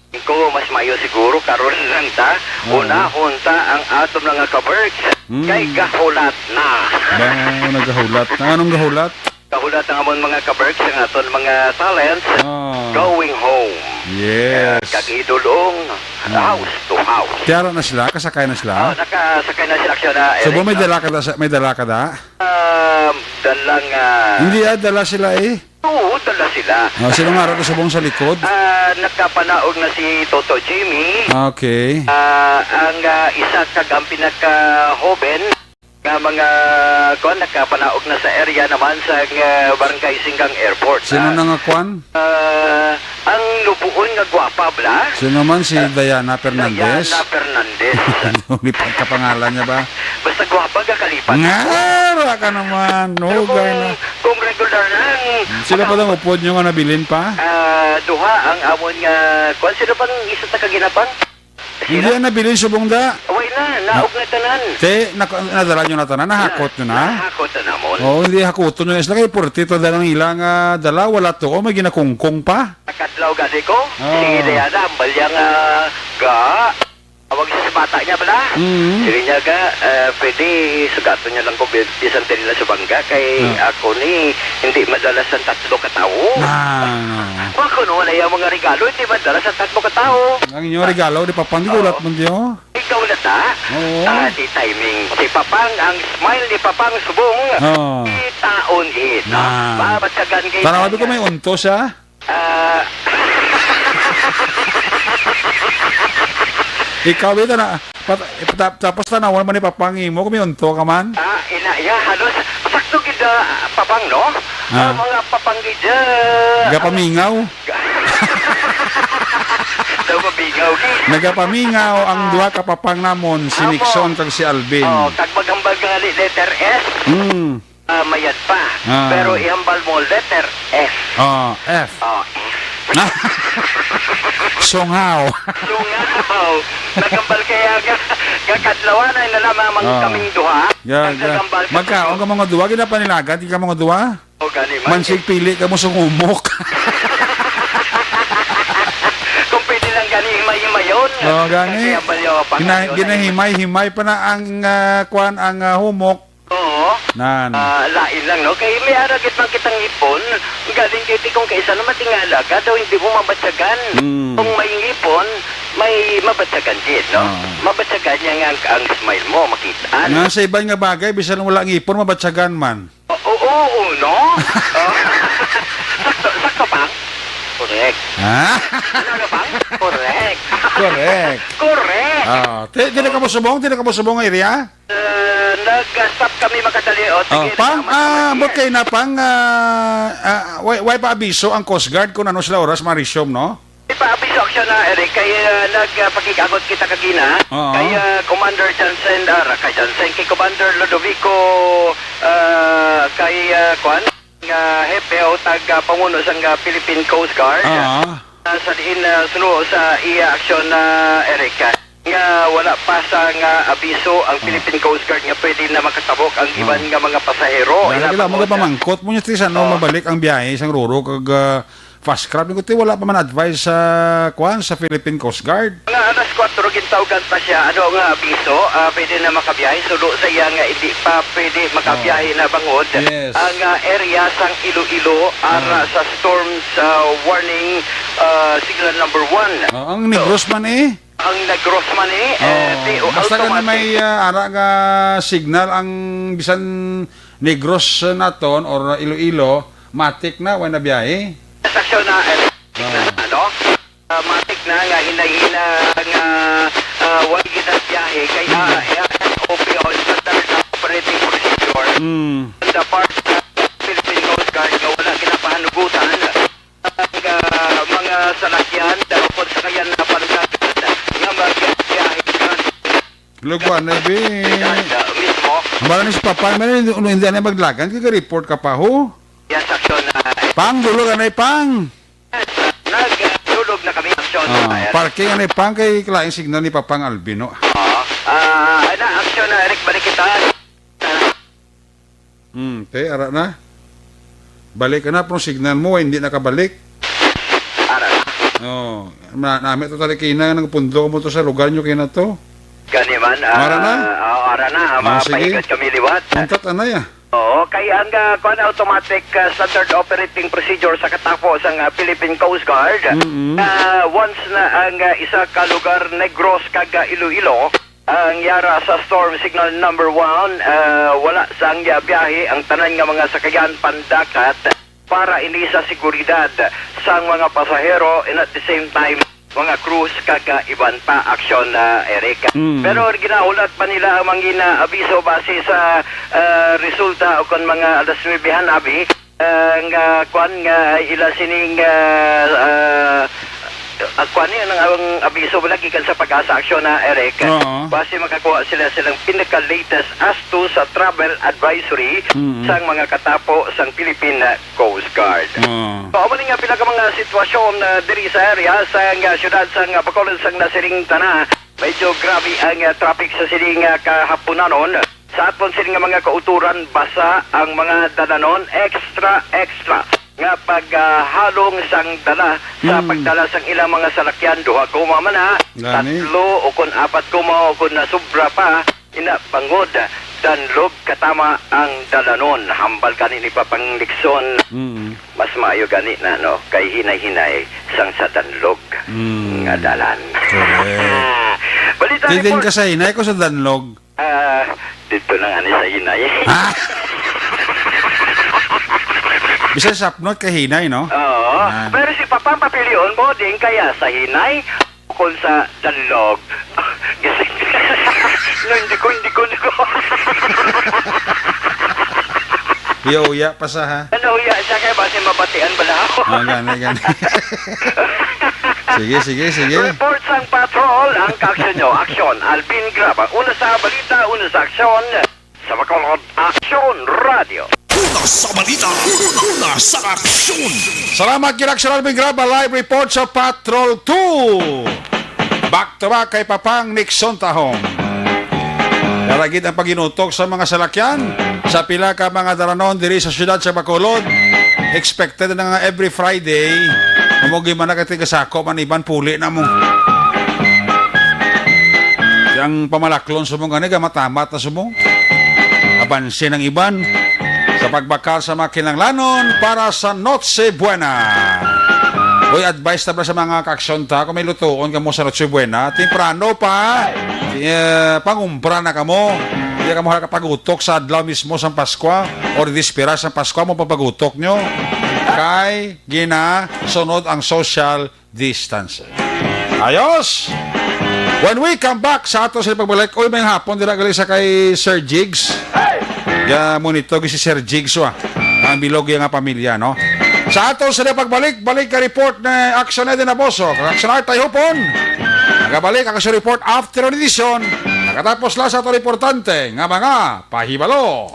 Siling ko, mas mayo siguro, karon lang ta. Oo. Unahon ta ang aton mga ka-Berks. Hmm. Kay gahulat na. Ba, nagahulat na. Anong gahulat? Gahulat ang amon mga ka-Berks, ang aton mga talents. Oo. Going home. Yes. Kag idulong, Hmm. house to house. Tiara na sila? Kasakay na sila? Ah, nakasakay na sila, aksyon na, So, Eric, may no? dala ka da sa, may dala ka da? Um, dalang, ah, Hindi, ah, dala sila eh. Oo, dala sila. Ah, sino nga raw subong sa likod? Ah, nakapanaog na si Toto Jimmy. Okay. Ah, ang, ah, isa kag ang pinaka-hoben nga mga, kuwan, nakapanaog na sa area naman sa, ah, Barangay Singgang Airport. Sino Ah, na nga, kuwan? Ah, ang lubuon nga gwapa, bla? Sino man si Ah, Diana Fernandez? Diana Fernandez. May pagkapangalan niya ba? Basta gwapa ka, kalipat. Nga, wala ka naman. No, Pero kung, gana. kung regular lang, Sila pa maka- lang upod nyo nga nabilin pa? Ah, duha ang amon nga, kwan, sino bang isa ta kaginapang? Hindi Sila? yan nabilin subong da. Away na, naog na tanan. Te, nak-, nadala nyo na tanan, nahakot nyo na? Nahakot na namon. Oo, hindi hakuton nyo na sila. Kay purti to dalang ilang, ah, dala, wala to. O, may ginakungkong pa. Nakadlaw gani ko, Oo. si Diana, ang balyang, ah, ga. Tawag siya sa bata niya pala. Mm. Sige niya ga, eh, pwede sugaton niya lang ko bi-, bisan diri lang sa bangga kay Ah. ako ni hindi madala sa tatlo ka tawo. Ah. Ako, Kuno wala yung mga regalo, hindi madala sa tatlo ka tao. Ang inyong regalo, di Papang, di gulat man diyo. Ikaw na ta? Oo. Ah, di timing. Si Papang, ang smile ni Papang Subong. Oo. Di taon it. Ah. Mabatyagan kay Tanawa ko may unto siya. Ah. Ikaw, ito na. Pat, tap, tapos tanawan man ni Papang imo, kung may unto ka man. Ah, ina, ya, halos sakto gid, ah, Papang, no? Ah. Ah, mga Papang gid, ah, Gapamingaw. Daw mabigaw, gid. Nagapamingaw ang Ah. duha ka Papang namon, si Amo. Nixon kag si Alvin. Oh, kag maghambal ka nga ni letter S. Hmm. Ah, mayad pa. Ah. Pero ihambal mo, letter F. Ah, F. Oh, F. Somehow. Somehow. Nagambal kaya nga, nga kadlawan ay na lamang Ah. kaming duha. Ya, Ang ya. nagambal ka Magkaon sa ka mga duha, ginapanilagan, di ka mga duha? O, gani man. Mansig pili ka mo sumumok. Kung pwede lang gani, himay-himayon. Oh, gani. Kasi ang balyaw pa Gina-, ngayon ay ginahimay-himay pa na ang, ah, kwan, ang, ah, humok. Oo. Nan. Ah, lain lang, no? Kay may ara gid man kitang ngipon, galing kay tikong kaisa na matingala ka daw, hindi mo mabatyagan. Mm. Kung may ngipon, may mabatyagan din, no? Oo. Mabatyagan niya nga ang, ang smile mo, makita. Nga sa iban nga bagay, bisan wala ngipon, mabatyagan man. Oo, oo, no? Oh. Sakto, sakto, Pang? Correct. Ha? Ano, ano, Pang? Correct. Correct. Correct. Ah, ti-, ti na ka mo subong? Ti na ka mo subong nga area? Eh, nag-stop kami makadali. O, Oh, sige, Pang, salamat, ah, salamat. Bukay na, Pang, ah, ah, way, way pa abiso ang Coast Guard kung ano sila oras ma-resume, no? May paabiso aksyon na, Eric, kay, ah, nagpakig-agot kita kagina. Oo. Kay, ah, Commander Jansen, ah, ra-, kay Jansen, kay Commander Ludovico, ah, kay, ah, kuan, nga hepe o tag, ah, panguno sang, ah, Philippine Coast Guard. Oo. Ah, sa diin, ah, suno sa iya aksyon na, Eric, ah, nga wala pa sa nga abiso ang Ah. Philippine Coast Guard nga pwede na makatabok ang Ah. iban nga mga pasahero. Wala Ina kila, pangod, ah, magapamangkot mo niya, Tris, ano, Oh. mabalik ang biyahe sang Roro kag, ah, fast craft. Ngunit wala pa man advice sa, kuan, sa Philippine Coast Guard. Mga alas kuwatro, gintawgan pa siya, ano nga abiso, ah, pwede na makabiyahe. Suno sa iya nga hindi pa pwede makabiyahe Oh. na bangod Yes. ang, ah, area sang Iloilo, ara Ah. sa storms, ah, warning, ah, signal number one. Oh, ang So, Negros man eh. Ang Negros man eh, eh, Oh, di, basta ka na automatic. may, ah, ara nga signal ang bisan Negros naton or Iloilo, matik na, way na biyahe. Sa aksyon na, eh, Ah. ano? Ah, matik na nga hinay-hinay nga, ah, way ginabiyahe kay, ah, eh, S O P o Standard Operating Procedure. Mm. On the part sa Philippine Coast Guard nga wala ginapahanugutan ang, ah, mga salakyan, daw kon sakayan na pandagat nga magbiyahe ka. Lugwa na, bi. Mismo. Mara ni si Papa, mara ni, ano, hindi na maglagan, kaya report ka pa, ho? Yes, aksyon na. Pang, dulog, anay, pang. Nagdulog na kami, aksyon Ah, na. Parking, anay, pang, kay kalaing signal ni Papang Albino. Oo. Ah, ana, aksyon na, Eric, balik kita. Hmm, te, ara na. Balik ka na, pero signal mo, hindi nakabalik. Ara na. Oh, na, nami to talikina, nagpundo mo to sa lugar nyo, kaya na to. Gani man, ah, Ara na? oh, ara na, Ah, sige. Mapaikat kami liwat. Untat anay, ah. Oo, kay ang, ah, kuwan, automatic, ah, standard operating procedure sa katapo sang, ah, Philippine Coast Guard, Mm-mm. ah, once na ang, ah, isa ka lugar Negros kag, ah, Iloilo, ang yara sa storm signal number one, ah, wala sang biyahe ang tanan nga mga sakayan pandagat para ini sa seguridad sang mga pasahero and at the same time mga crews kag, ah, iban pa aksyon, ah, Eric. Mm. Pero ginahulat pa nila ang mga abiso base sa, ah, resulta o kon mga alas nuebe han abi, ah, nga kwan nga ila sining, ah, ah, ah, kwan ni ang, ang abiso wala gikan sa Pag-asa aksyon na, Eric. Oo. Base makakuha sila silang pinaka-latest as to sa travel advisory Mm. sang mga katapo sang Philippine Coast Guard. Oo. So, amo ni nga pila ka mga sitwasyon, ah, diri sa area sang, ah, siyudad sang, ah, Bacolod sang nasiring ta na. Medyo grabe ang, ah, traffic sa sining, ah, kahapunanon. Sa aton sini nga mga kauturan, basa ang mga dalanon, extra, extra nga paghalong sang dala sa Mm. pagdala sang ilang mga salakyan, duha goma man na, Gani. tatlo o kon apat goma o kon nasobra pa, ina bangod Danlog katama ang dalanon. Hambal gani ni Papang Nixon, Mm. mas maayo gani na, no, kay hinay-hinay sang sa danlog Mm. nga dalan. Correct. Balita Didin report. Ka sa hinay ko sa danlog. Ah, dito na nga ni sa hinay. Ha? Bisag sapnot kay hinay, no? Oo. Ah. Pero si Papang papilion mo, din kaya sa hinay, kung sa danlog. Kasi, no, hindi ko, hindi ko, hindi ko. Yo, ya, pa sa, ha? Ano, ya, siya kaya ba siya mabatian bala ako? Ah, gani, gani. Sige, sige, sige. Report sang patrol, ang kaaksyon nyo. Aksyon, Alvin Graba. Una sa balita, una sa aksyon. Sa Bacolod, Aksyon Radio. Una sa balita, una sa aksyon. Salamat, Ginaksyon Alvin Graba. Live report sa Patrol two. Back to back kay Papang Nixon Tahong. Naragid ang pag-inutok sa mga salakyan sa pila ka mga dalanon diri sa siyudad sa Bacolod. Expected na nga every Friday, mamugi man na kay tigasako man iban puli na mo. Ang pamalaklon sa mong gani, gamatamat na sa mong abanse ng iban sa pagbakal sa mga kinanglanon para sa Noche Buena. Uy, advice ta ba sa mga kaaksyon ta, kung may lutuon kamo sa Noche Buena, temprano pa, eh, pangumpra na kamo. Hindi kamo halakapagutok sa adlaw mismo sang Paskwa or dispera sang Paskwa mo papagutok nyo. Kay ginasunod ang social distance. Ayos! When we come back sa ato sa pagbalik, uy, may hapon dira gali sa kay Sir Jigs. Ga monitor si Sir Jigs, wa. Ang bilog nga pamilya, no? Sa ato sa pagbalik, balik ka report ni Action Eden Aboso. Kag Action Art Tayhupon. Nagabalik ang sa report after edition. Nakatapos lang sa ato importante nga mga pahibalo.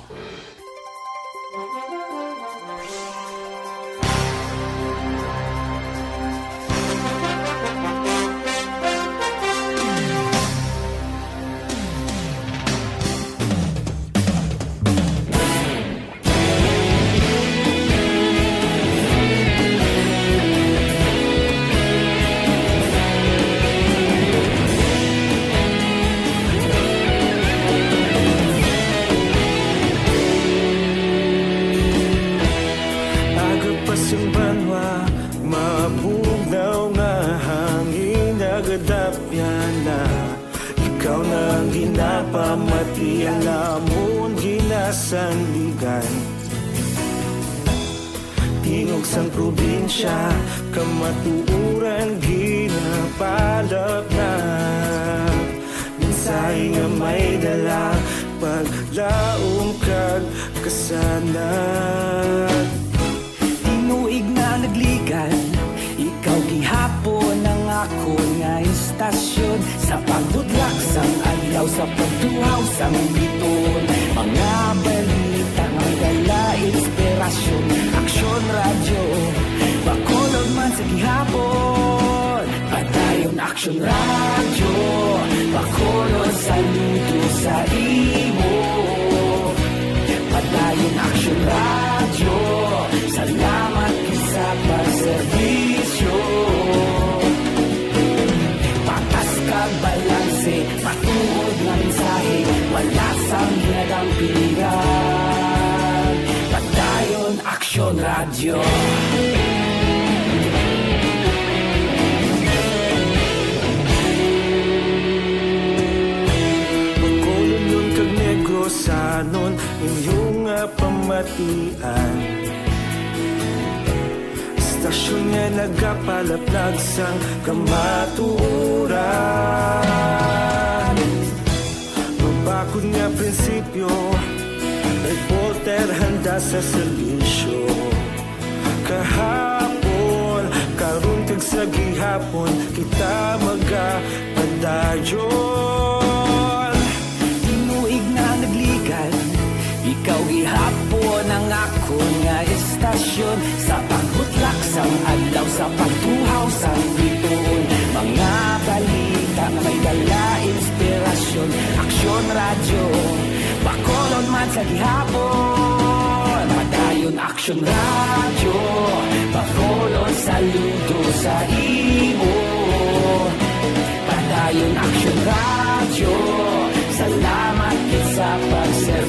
Aga pa sing banwa, mabugnaw nga hangin nagadapyan na. Ikaw na ang ginapamati, ang amon ginasandigan. Tingog sang probinsya, kamatuoran ginapalapnap. Mensahe nga may dala, paglaom kag kasanag. Tinuig na nagligad, ikaw gihapon ang akon nga istasyon. Sa pagbudlak sang adlaw, sa pagtuhaw sang bituon, mga balita nga dala inspirasyon. Aksyon Radyo, Bacolod man sa gihapon. Padayon Aksyon Radyo, Bacolod, saludo sa imo. Padayon Aksyon Radyo, salamat gid sa pagserbisyo. Patas kag balanse, matuod nga mensahe, wala sang ginadampigan. Padayon Aksyon Radyo. Bacolod kag Negrosanon, inyo nga pamatian. Istasyon nga nagapalaplag sang kamatuoran. Mabakod nga prinsipyo, reporter handa sa serbisyo. Kahapon, karon kag sa gihapon, kita magapadayon. Tinuig na nagligad, ikaw gihapon ang akon nga istasyon. Sa pagbutlak sang adlaw, sa pagtuhaw sang bituon, mga balita nga may dala inspirasyon. Aksyon Radyo, Bacolod man sa gihapon. Padayon Aksyon Radyo, Bacolod, saludo sa imo. Padayon Aksyon Radyo, salamat gid sa pagservisyo.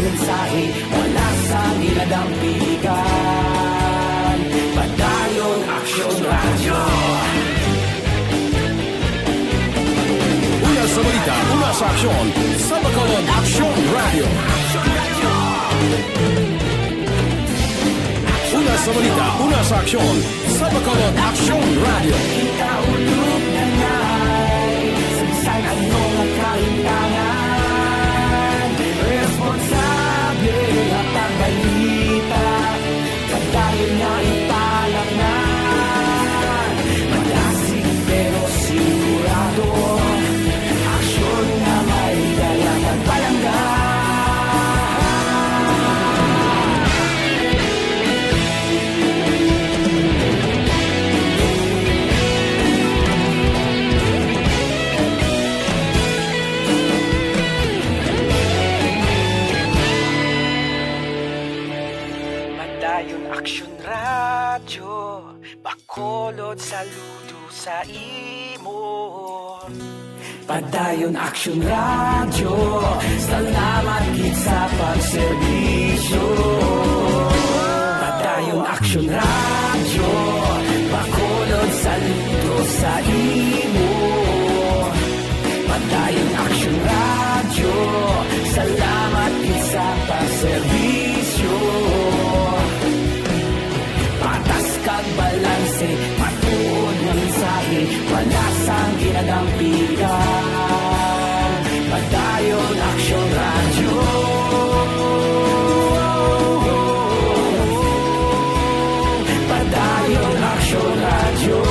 Mensahe, wala sang ginadampigan. Padayon Aksyon Radyo. Una sa balita, una sa aksyon, sa Bacolod Aksyon Radyo. Una sa balita, una sa aksyon, sa Bacolod Aksyon Radyo. Kita ulog na ngay, sa bisan ano nga kahintangan, responsable nga pagbalita, padayon nga ipalaknan. Madasig pero sigurado, aksyon nga may dala kag palangga. Padayon Aksyon Radyo, Bacolod, saludo sa imo. Padayon Aksyon Radyo, salamat gid sa pagserbisyo. Padayon Aksyon Radyo, Bacolod, saludo sa imo. Padayon Aksyon Radyo, salamat gid sa pagserbisyo. Patas kag balanse, matuod nga mensahe, wala sang ginadampigan. Padayon Aksyon Radyo. Padayon Aksyon Radyo.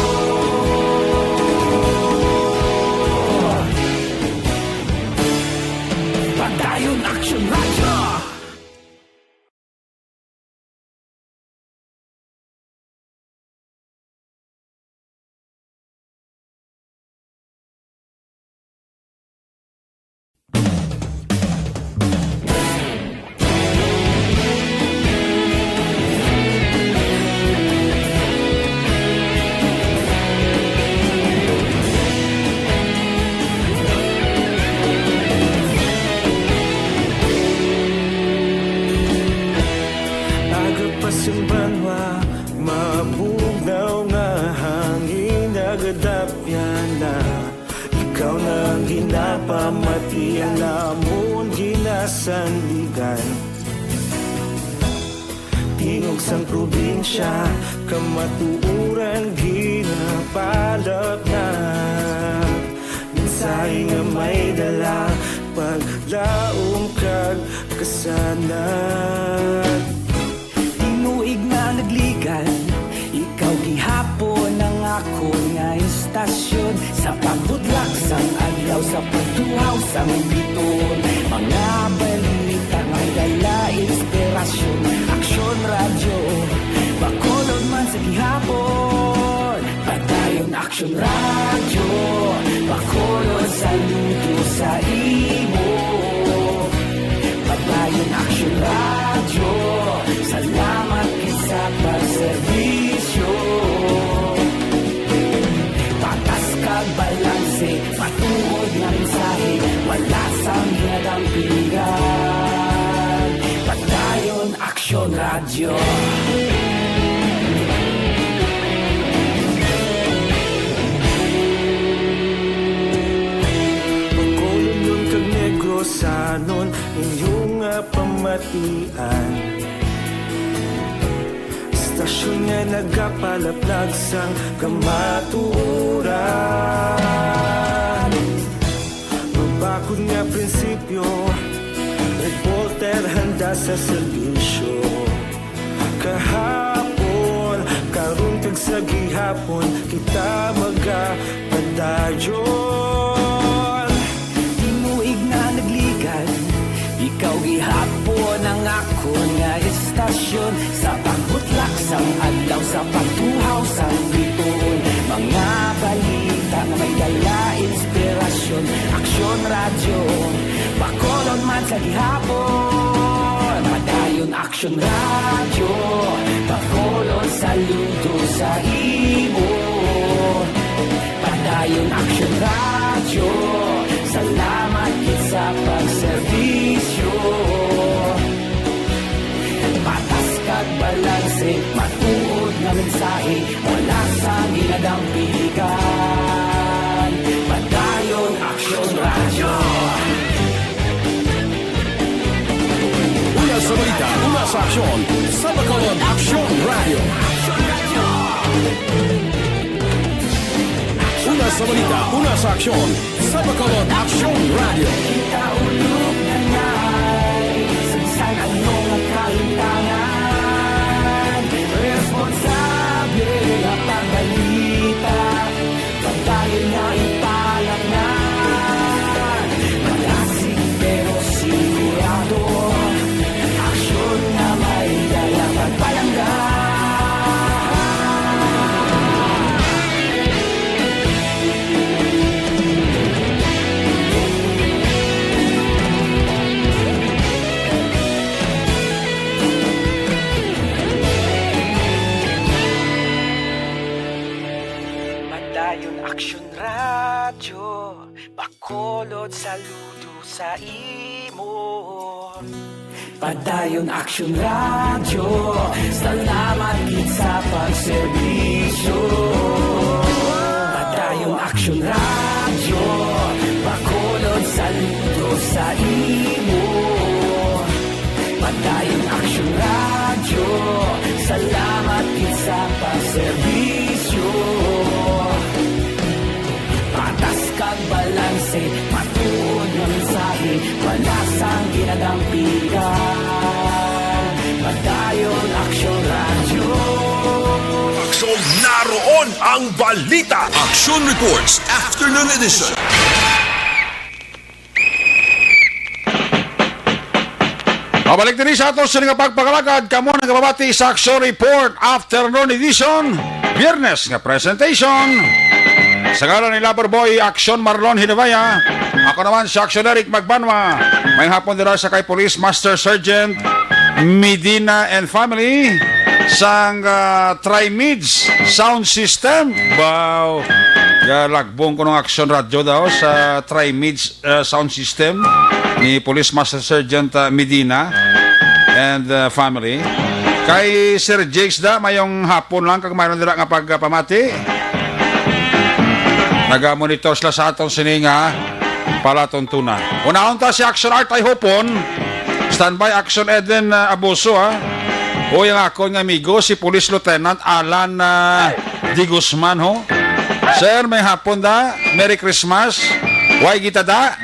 Padayon Aksyon Radyo. Aga pa sing banwa, mabugnaw nga hangin nagadapyan na. Ikaw na ang ginapamati, ang amon ginasandigan. Tingog sang probinsya, kamatuoran ginapalaknat. Mensahe nga may dala, paglaom kag kasanag. Tinuig nga nagligan, ikaw gihapon ang akon nga istasyon. Sa pagbutlak sang adlaw, sa pagtuhaw sang biton, mga balita nga may dala inspirasyon. Aksyon Radyo, Bacolod man sa gihapon. Padayon Aksyon Radyo, Bacolod, saludo sa imo. Padayon Aksyon Radyo, salamat gid sa pagserbisyo. Patas kag balanse, matuod nga mensahe, wala sang ginadampigan. Padayon Aksyon Radyo. Bacolodnon kag Negrosanon, inyo nga pamatian. Istasyon nga nagapalaplag sang kamatuoran. Mabakod nga prinsipyo, reporter handa sa serbisyo. Kahapon, karon kag sa gihapon, kita magapadayon. Tinuig nga nagligan, ikaw gihapon ang akon nga istasyon. Sa pagbutlak sang adlaw, sa pagtuhaw sang biton, mga balita nga may dala inspirasyon. Aksyon Radyo, Bacolod man sa gihapon. Padayon Aksyon Radyo, Bacolod, saludo sa imo. Padayon Aksyon Radyo, salamat gid sa pagserbisyo. Wala sang ginadampigan. Padayon Aksyon Radyo. Una sa balita, una sa aksyon, sa Bacolod Aksyon Radyo. Una sa balita, una sa aksyon, sa Bacolod Aksyon Radyo. Kita ulog na ngay, sa bisan ano nga kahintangan, responsable nga pagbalita, padayon nga ipalaknag. Malasig pero sigurado, aksyon nga may dala pagpalangga. Padayon Aksyon Radyo, Bacolod, saludo sa imo. Padayon Aksyon Radyo, salamat gid sa pagserbisyo. Padayon Aksyon Radyo, Bacolod, saludo sa imo. Padayon Aksyon Radyo, salamat gid sa pagserbisyo. Patas kag balanse, matuod nga mensahe, wala sang ginadampigan. Padayon Aksyon Radyo. Aksyon, naroon ang balita. Aksyon Reports, Afternoon Edition. Mabalik diri sa ato sini nga pagpangalagad, kamo nagababati sa Aksyon Report Afternoon Edition, Biyernes nga presentation. Sa ngalan ni Lover Boy Aksyon Marlon Hinabaya, ako naman si Aksyon Eric Magbanwa. May hapon dira sa kay Police Master Sergeant Medina and family sang ah, Tri-Mids Sound System. Wow! Galagbong ko ng Aksyon Radyo daw sa Tri-Mids uh, sound system ni Police Master Sergeant uh, Medina and uh, family. Kay Sir Jakes da, mayong hapon lang kag mayroon dira nga pagpamati. Naga-monitor sila sa aton sini nga palatuntunan. Unahon ta si Action Art ay hupon. Standby Action Eden uh, Abuso ha. Uy, ang akon nga amigo si Police Lieutenant Alan uh, Di Guzman ho. Sir, may hapon da. Merry Christmas. Why kita da?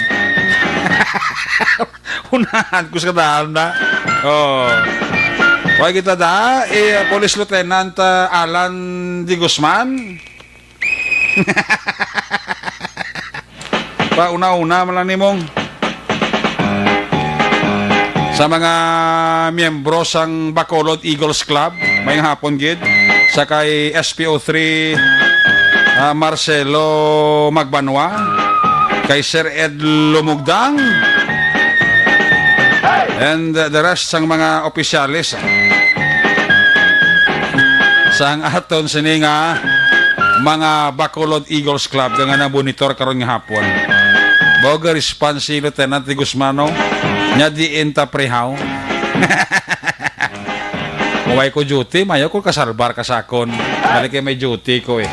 Unahan ko sa kadaan da. Oh. Why kita da? Eh, Police Lieutenant uh, Alan Di Guzman. Pauna-una man lang nimong. Sa mga miyembro sang Bacolod Eagles Club, may hapon gid sa kay S P O three ah, Marcelo Magbanwa, kay Sir Ed Lumugdang, and uh, the rest sang mga opisyales sang aton sini nga mga Bacolod Eagles Club nga nabunitor karon nga hapon. Bago response si Lieutenant Di Guzmano, nya diin ta prehaw. Maway ko duty, mayo ko kasalbar ka sa akon. Balik kay may duty ko eh.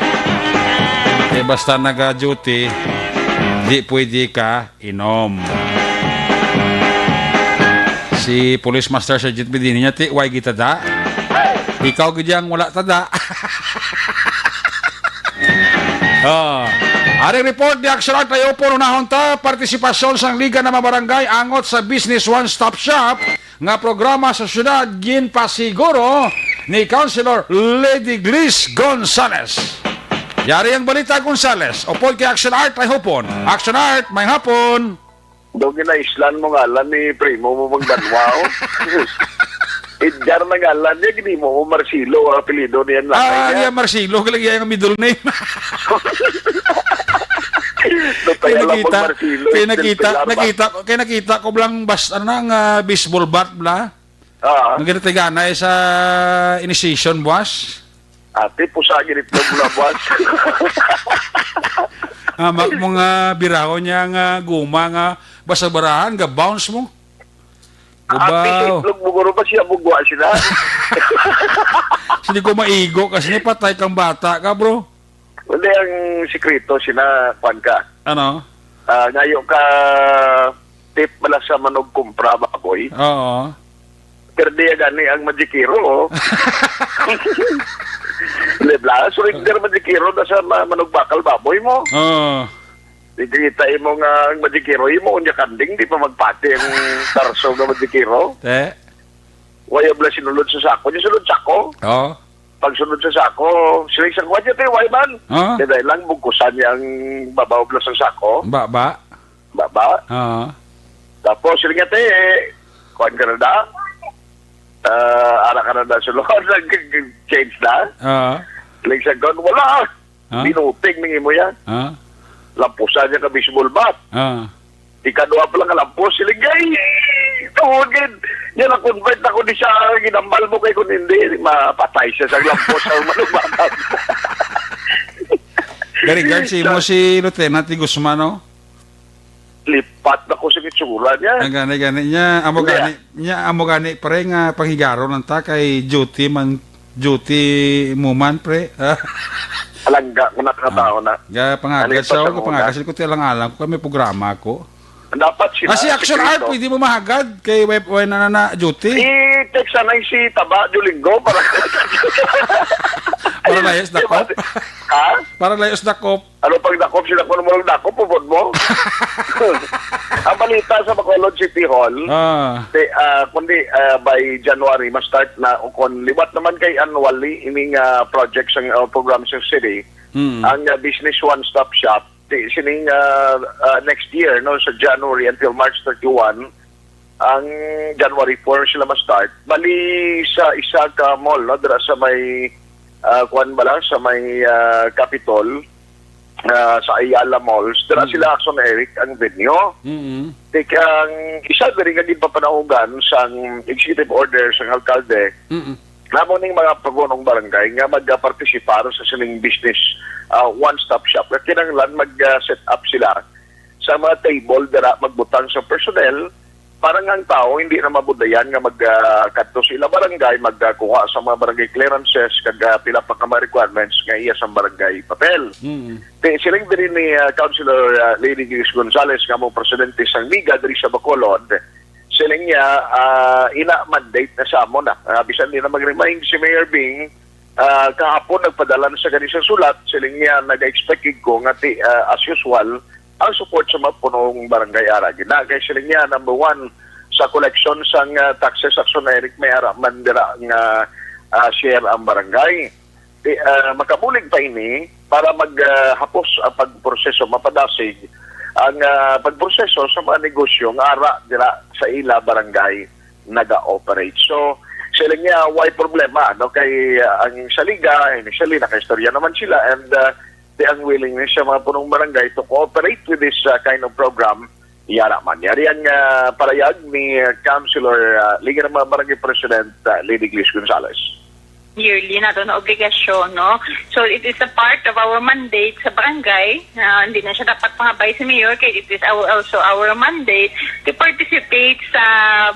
Eh basta naga-duty, di pwede ka inom. Si Police Master Sergeant Medina niya, ti, why kita da? Ikaw gid yang wala tada. Oh. Aring report ni Action Art ay upo unahon ta, partisipasyon sang Liga ng mga Barangay angot sa Business One Stop Shop nga programa sa syudad ginpasiguro ni Councilor Lady Gliss Gonzales. Yari ang balita, Gonzales. Upod kay Action Art ay hupon. Action Art, may hapon. Daw ginaislan mo ngalan ni primo mo bang Banwa, oh. Edgar na ngalan niya, gini mo mo Marcelo, ang apelyido niya na Ah, niya. Yeah, Marcelo, kaya yung middle name. Daw Kaya kaya lang nakita, pag Marcelo, kaya nakita, Estel Pilar ba? Nakita, kaya nakita ko lang bas, ano na, nga baseball bat, bla? Ah. Ang ginatiganay sa initiation, buwas? Ate, pusa ginit na mula, buwas. Ah, mak mo nga biraho niya nga guma nga basa barahan, ga bounce mo. Ang Kubaw. Itlog mo guro ba siya mugwa sila? Hindi ko maigo kasi ni patay kang bata ka, bro. Hindi, ang sikreto sila, kwan ka. Ano? Ah, ngayo ka tip bala sa manugkumpra baboy. Oo. Pero di gani ang Magicero, oh. Di ba? Surrender Magicero na sa ma-, manugbakal baboy mo. Oo. Di kita imo nga ang Magicero, imo unya kanding, di pa magpati ang tarso nga Magicero. Te? Waya bala sinulod sa sako. Di sulod sako. Oo. Pagsunod sa sako, sila sa kuwan niya, te, why man? Ah. Di dahil lang, bugkusan niya ang babaw bala sa sako. Ba, ba? Ba, ba? Ah. Tapos, sila nga, te, kuwan ka na da? Ah, ara ka na da, sulod, nag-change na? Ah. Sila sa kuwan, wala. Ah? Binuting ning imo yan. Ah? Lampusan niya ka baseball bat. Ah. Ikaduha pa lang nga lampos, siling, "Ay, tawagin. Yan ang convert ako di sa ginambal mo kay kung hindi, mapatay siya sa lampos sa manubatan." Gari, guard, si mo si Lieutenant de Guzman, no? Lipat na ko sa itsura niya. Ang gani, gani niya. Amo Hindi, gani, niya, amo gani, pre, nga panghigaron lang ta kay duty man, duty mo man, pre. Palangga ko na katao na. Ga pangagad Ano yung sa ako, pagkakuha? Pangagad sa ko, tilang alam ko, may programa ako. Dapat sila Ah, si Action secreto. Art, pwede mo mahagad kay web, web na, na, na duty. I-text na si Taba Duolingo para Para layas na kop. Ha? Para layas na kop. Ano pang dakop sila? Kung mo lang dakop, pupod mo. Ang balita sa Bacolod City Hall, Ah. Ti, ah, kundi, ah, by January, ma-start na, o kung liwat naman kay annually, ining, ah, project sang, ah, program sa city, Mm. ang, ah, Business One Stop Shop, ti, sining, ah, ah, next year, no, sa January until March thirty-one, ang January four sila ma-start. Bali sa isa ka mall, no, dira sa may, ah, kuwan ba lang, sa may, ah, Capitol, ah, sa Ayala Malls, dira Mm. sila, Action Eric, ang venue. Mm-mm. Ti, ang isa diri nga ginpapanahogan sang executive order sang alkalde, Mm-mm. namo ning mga pagunong barangay nga mag-participar sa sining business, ah, one-stop shop. Nga kinahanglan mag, ah, set up sila sa mga table dira, magbutang sa personnel para nga ang tao hindi na mabudayan nga mag, ah, kadto sa ila barangay, magkuha sa mga barangay clearances kag, ah, pila pa ka mga requirements nga iya sang barangay papel. Mm. Ti, siling diri ni, ah, Councilor, ah, Lady Grace Gonzales nga mo presidente sang Liga diri sa Bacolod, siling niya, ah, ina mandate na sa amo na. Ah, bisan di na mag-remind si Mayor Bing, ah, kahapon nagpadala na sa kani sa sulat, siling niya, nag-expect gid ko nga ti, ah, as usual, ang support sa mga punong barangay ara gid na. Kay siling niya, number one, sa collection sang, ah, taxes, Action Eric, may ara man dira nga, ah, share ang barangay. Ti, ah, makabulig pa ini para mag, ah, hapos ang pagproseso, mapadasig ang, ah, pagproseso sa mga negosyo nga ara dira sa ila barangay naga-operate. So, siling niya, way problema, no? Kay, ah, ang sa Liga, initially, nakaistorya naman sila, and, ah, di ang willingness sa mga punong barangay to cooperate with this, ah, kind of program, yara man. Yari ang, ah, parayag ni, ah, Councilor, ah, Liga ng mga Barangay President, ah, Lady Grace Gonzales. Yearly na to na obligasyon, no? So, it is a part of our mandate sa barangay. Ah, hindi na siya dapat pangabay si Mayor kay it is our, also our mandate to participate sa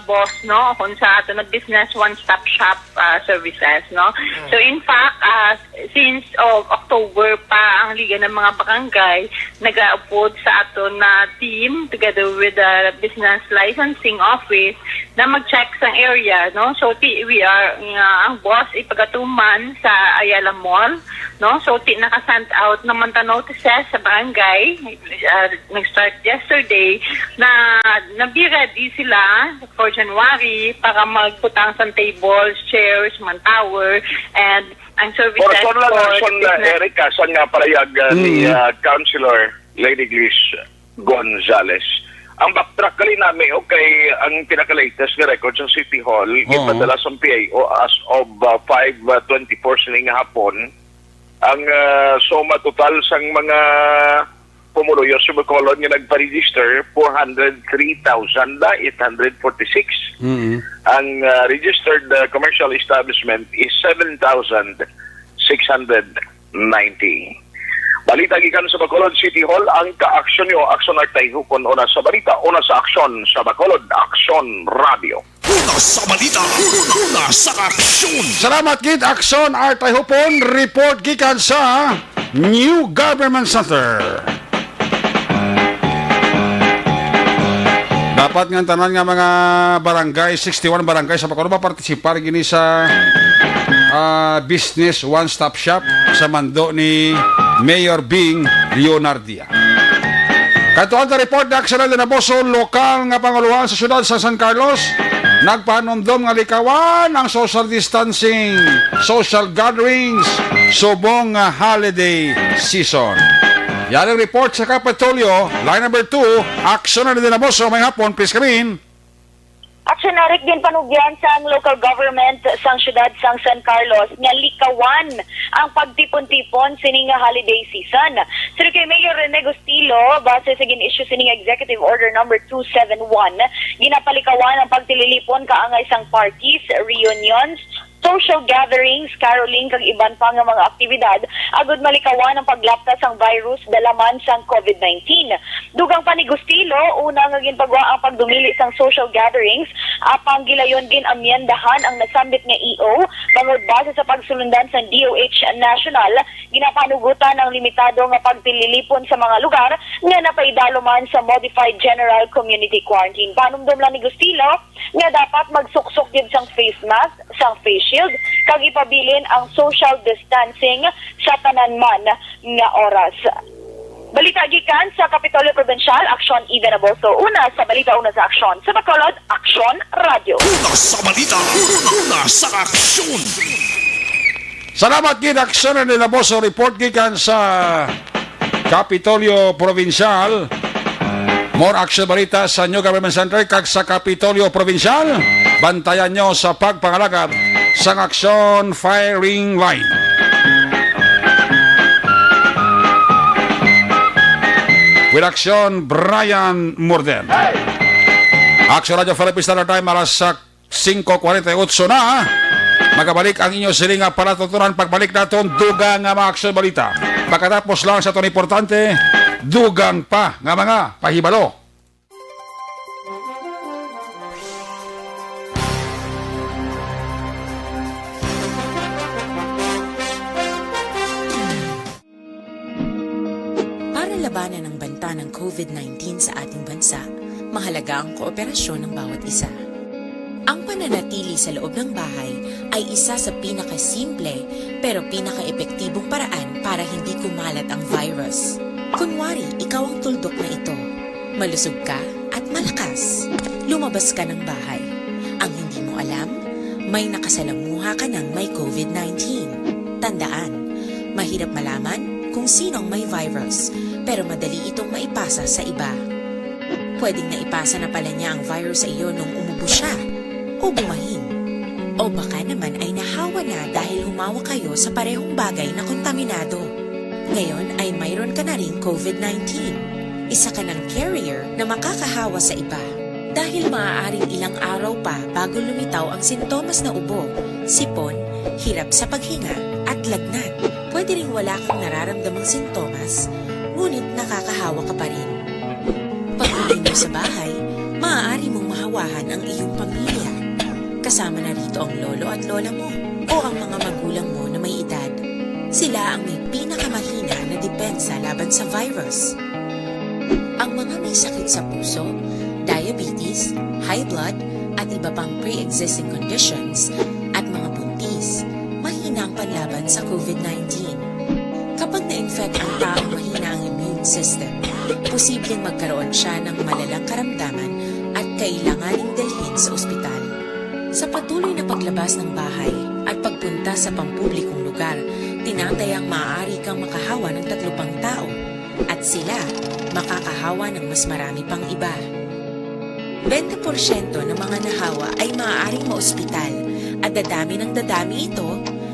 boss, no? Kung sa ato na business one-stop shop, ah, services, no? So, in fact, ah, since, oh, October pa ang Liga ng mga Barangay nag-aupod sa ato na team together with the Business Licensing Office na mag-check sa area, no? So, ti, we are, nga, ang boss ipagatuman sa Ayala Mall, no? So, ti, naka-send out naman ta notices sa barangay, ah, nag-start yesterday, na, na be ready sila for January para magbutang sa tables, chairs, manpower, and ang services Or, or lang for ang son the na business. Erica, sa nga parayag, ah, ni, Mm. ah, Councilor Lady Grace Gonzales. Ang backtrack gali nami, okay, ang pinaka-latest nga record sa City Hall, Oo. ipadala sa P I O as of, uh, five twenty-four sini nga hapon. Ang, uh, suma total sang mga pumuluyo sa Bacolod nga nagpa-register, four hundred three thousand eight hundred forty-six. Mm. Ang, uh, registered, uh, commercial establishment is seven thousand six hundred ninety. Balita gikan sa Bacolod City Hall, ang ka-aksyon niyo, Aksyon Artay, hukon una sa balita, una sa aksyon sa Bacolod, Aksyon Radio. Una sa balita, una sa aksyon. Salamat gid, Aksyon Artay Hupon. Report gikan sa New Government Center. Dapat nga ang tanan nga mga barangay, sixty-one barangay sa Bacolod, mapartisipar gini sa, ah, Business One Stop Shop sa mando ni Mayor Bing Leonardia. Kadtuan ta report ni Axel Dinaboso, lokal nga pangulohan sa siyudad sa San Carlos, nagpahanumdom nga likawan ang social distancing, social gatherings, subong nga holiday season. Yaring report sa Kapitolyo, line number two, Aksyon Dinaboso, may hapon, please come in. Aksyon, Eric, ginpanugyan sang local government sang siyudad sang San Carlos nga likawan ang pagtipon-tipon sini nga holiday season. Suno kay Mayor Rene Gustilo, base sa gin-issue sini nga Executive Order Number two seven one, ginapalikawan ang pagtililipon kaangay sang parties, reunions, social gatherings, caroling, kag iban pa nga mga aktibidad agud malikawan ang paglapta sang virus dala man sang COVID nineteen. Dugang pa ni Gustilo, una nga ginpagwa ang pagdumili sang social gatherings, apang gilayon gin-amyendahan ang nasambit nga E O, bangod base sa pagsulundan sang D O H National, ginapanugutan ang limitado nga pagtililipon sa mga lugar nga napaidalo man sa Modified General Community Quarantine. Panumdom lang ni Gustilo nga dapat magsuksok gid sang face mask, sang face shield, kag ipabilin ang social distancing sa tanan man nga oras. Balita gikan sa Kapitolyo Probinsyal, Aksyon Eden Aboso. Una sa balita, una sa aksyon. Sa Bacolod, Aksyon Radyo. Una sa balita, una sa aksyon. Salamat gid, Aksyon Eden Aboso. Report gikan sa Kapitolyo Probinsyal. More action balita sa New Government Center kag sa Kapitolyo Probinsyal. Bantayan nyo sa pagpangalagad sang aksyon firing line. With action, Brian Morden. Action Radyo Philippine Standard Time, alas sa singko kwarenta y otso na. Magabalik ang inyo sini nga palatutunan pagbalik naton dugang nga mga aksyon balita. Pagkatapos lang sa itong importante, dugang pa nga mga pahibalo. Para labanan ang banta ng COVID nineteen sa ating bansa, mahalaga ang kooperasyon ng bawat isa. Ang pananatili sa loob ng bahay ay isa sa pinakasimple pero pinakaepektibong paraan para hindi kumalat ang virus. Kunwari, ikaw ang tuldok na ito. Malusog ka at malakas. Lumabas ka ng bahay. Ang hindi mo alam, may nakasalamuha ka ng may COVID nineteen. Tandaan, mahirap malaman kung sino ang may virus, pero madali itong maipasa sa iba. Pwedeng naipasa na pala niya ang virus sa iyo nung umubo siya o bumahin. O baka naman ay nahawa na dahil humawak kayo sa parehong bagay na kontaminado. Ngayon ay mayroon ka na ring COVID nineteen. Isa ka ng carrier na makakahawa sa iba. Dahil maaaring ilang araw pa bago lumitaw ang sintomas na ubo, sipon, hirap sa paghinga, at lagnat. Pwede ring wala kang nararamdamang sintomas, ngunit nakakahawa ka pa rin. Pag-uwi mo sa bahay, maaari mong mahawahan ang iyong pamilya. Kasama na rito ang lolo at lola mo o ang mga magulang mo na may edad. Sila ang may pinakamahina na depensa laban sa virus. Ang mga may sakit sa puso, diabetes, high blood, at iba pang pre-existing conditions, at mga buntis, mahina ang panlaban sa COVID nineteen. Kapag na-infect ang taong mahina ang immune system, posibleng magkaroon siya ng malalang karamdaman at kailanganing dalhin sa ospital. Sa patuloy na paglabas ng bahay at pagpunta sa pampublikong lugar, tinatayang maaari kang makahawa ng tatlo pang tao at sila makakahawa ng mas marami pang iba. Bente porsyento ng mga nahawa ay maaaring maospital at dadami ng dadami ito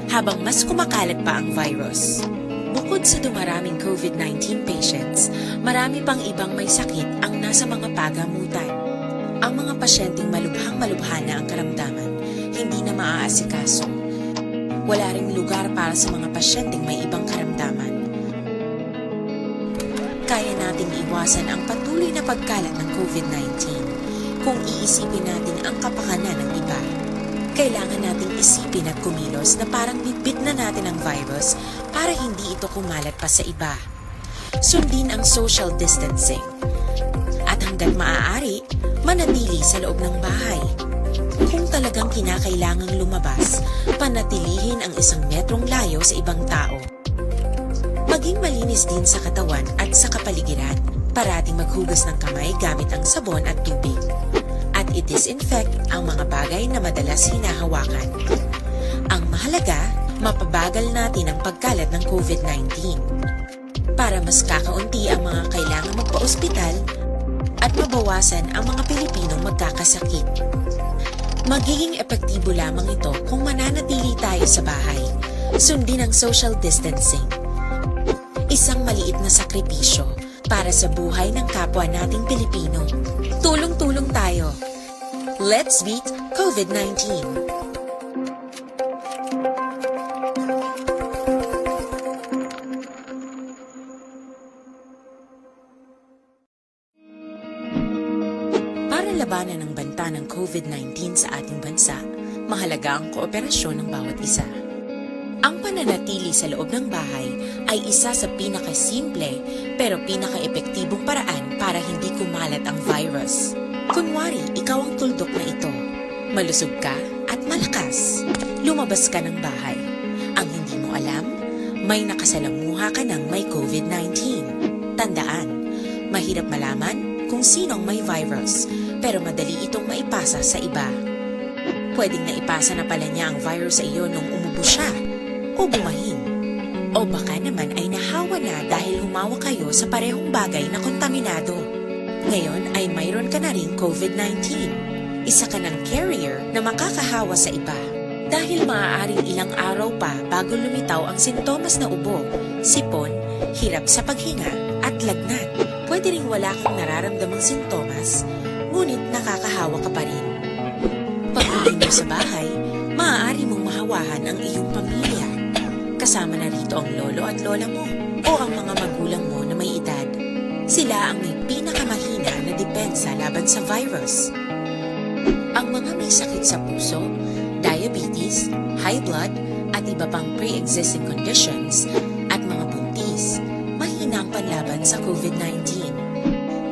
habang mas kumakalat pa ang virus. Bukod sa dumaraming COVID nineteen patients, marami pang ibang may sakit ang nasa mga pagamutan. Ang mga pasyenteng malubhang-malubha na ang karamdaman, hindi na maaasikaso. Wala ring lugar para sa mga pasyenteng may ibang karamdaman. Kaya nating iwasan ang patuloy na pagkalat ng COVID nineteen. Kung iisipin natin ang kapakanan ng iba, kailangan nating isipin at kumilos na parang bitbit na natin ang virus para hindi ito kumalat pa sa iba. Sundin ang social distancing. At hanggat maaari, manatili sa loob ng bahay. Kung talagang kinakailangang lumabas, panatilihin ang isang metrong layo sa ibang tao. Maging malinis din sa katawan at sa kapaligiran. Parating maghugas ng kamay gamit ang sabon at tubig. At i-disinfect ang mga bagay na madalas hinahawakan. Ang mahalaga, mapabagal natin ang pagkalat ng COVID nineteen. Para mas kakaunti ang mga kailangang magpa-ospital at mabawasan ang mga Pilipinong magkakasakit. Magiging epektibo lamang ito kung mananatili tayo sa bahay. Sundin ang social distancing. Isang maliit na sakripisyo para sa buhay ng kapwa nating Pilipino. Tulong-tulong tayo. Let's beat COVID nineteen. Para labanan ang banta ng COVID nineteen sa ating bansa, mahalaga ang kooperasyon ng bawat isa. Ang pananatili sa loob ng bahay ay isa sa pinakasimple pero pinakaepektibong paraan para hindi kumalat ang virus. Kunwari, ikaw ang tuldok na ito. Malusog ka at malakas. Lumabas ka ng bahay. Ang hindi mo alam, may nakasalamuha ka ng may COVID nineteen. Tandaan, mahirap malaman kung sino ang may virus, pero madali itong maipasa sa iba. Pwedeng naipasa na pala niya ang virus sa iyo nung umubo siya o bumahin. O baka naman ay nahawa na dahil humawak kayo sa parehong bagay na kontaminado. Ngayon ay mayroon ka na ring COVID nineteen. Isa ka ng carrier na makakahawa sa iba. Dahil maaaring ilang araw pa bago lumitaw ang sintomas na ubo, sipon, hirap sa paghinga, at lagnat. Pwede ring wala kang nararamdamang sintomas, ngunit nakakahawa ka pa rin. Pag-uwi mo sa bahay, maaari mong mahawahan ang iyong pamilya. Kasama na rito ang lolo at lola mo o ang mga magulang mo na may edad. Sila ang may pinakamahina na depensa laban sa virus. Ang mga may sakit sa puso, diabetes, high blood, at iba pang pre-existing conditions, at mga buntis, mahina ang panlaban sa COVID nineteen.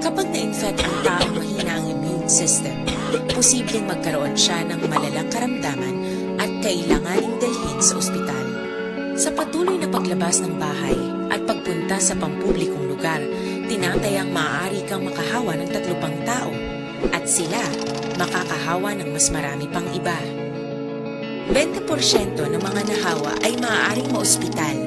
Kapag na-infect ang taong mahina ang immune system, posibleng magkaroon siya ng malalang karamdaman at kailanganing dalhin sa ospital. Sa patuloy na paglabas ng bahay at pagpunta sa pampublikong lugar, tinatayang maaari kang makahawa ng tatlo pang tao, at sila makakahawa ng mas marami pang iba. Bente porsyento ng mga nahawa ay maaaring maospital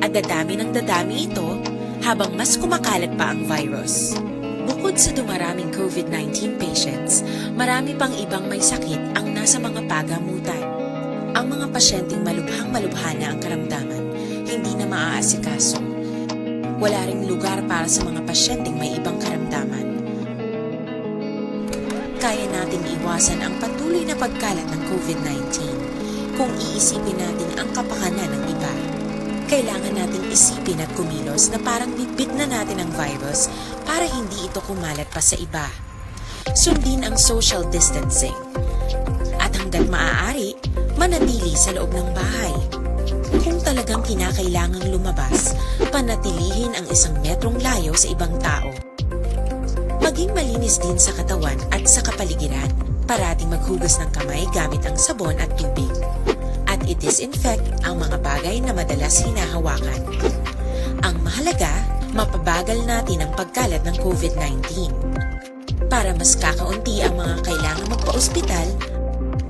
at dadami ng dadami ito habang mas kumakalat pa ang virus. Bukod sa dumaraming COVID nineteen patients, marami pang ibang may sakit ang nasa mga pagamutan. Ang mga pasyenteng malubhang-malubha na ang karamdaman, hindi na maaasikaso. Wala ring lugar para sa mga pasyenteng may ibang karamdaman. Kaya nating iwasan ang patuloy na pagkalat ng COVID nineteen kung iisipin natin ang kapakanan ng iba. Kailangan nating isipin at kumilos na parang bitbit na natin ang virus para hindi ito kumalat pa sa iba. Sundin ang social distancing. At hanggat maaari, manatili sa loob ng bahay. Kung talagang kinakailangang lumabas, panatilihin ang isang metrong layo sa ibang tao. Maging malinis din sa katawan at sa kapaligiran. Parating maghugas ng kamay gamit ang sabon at tubig. At i-disinfect ang mga bagay na madalas hinahawakan. Ang mahalaga, mapabagal natin ang pagkalat ng COVID nineteen. Para mas kakaunti ang mga kailangang magpa-ospital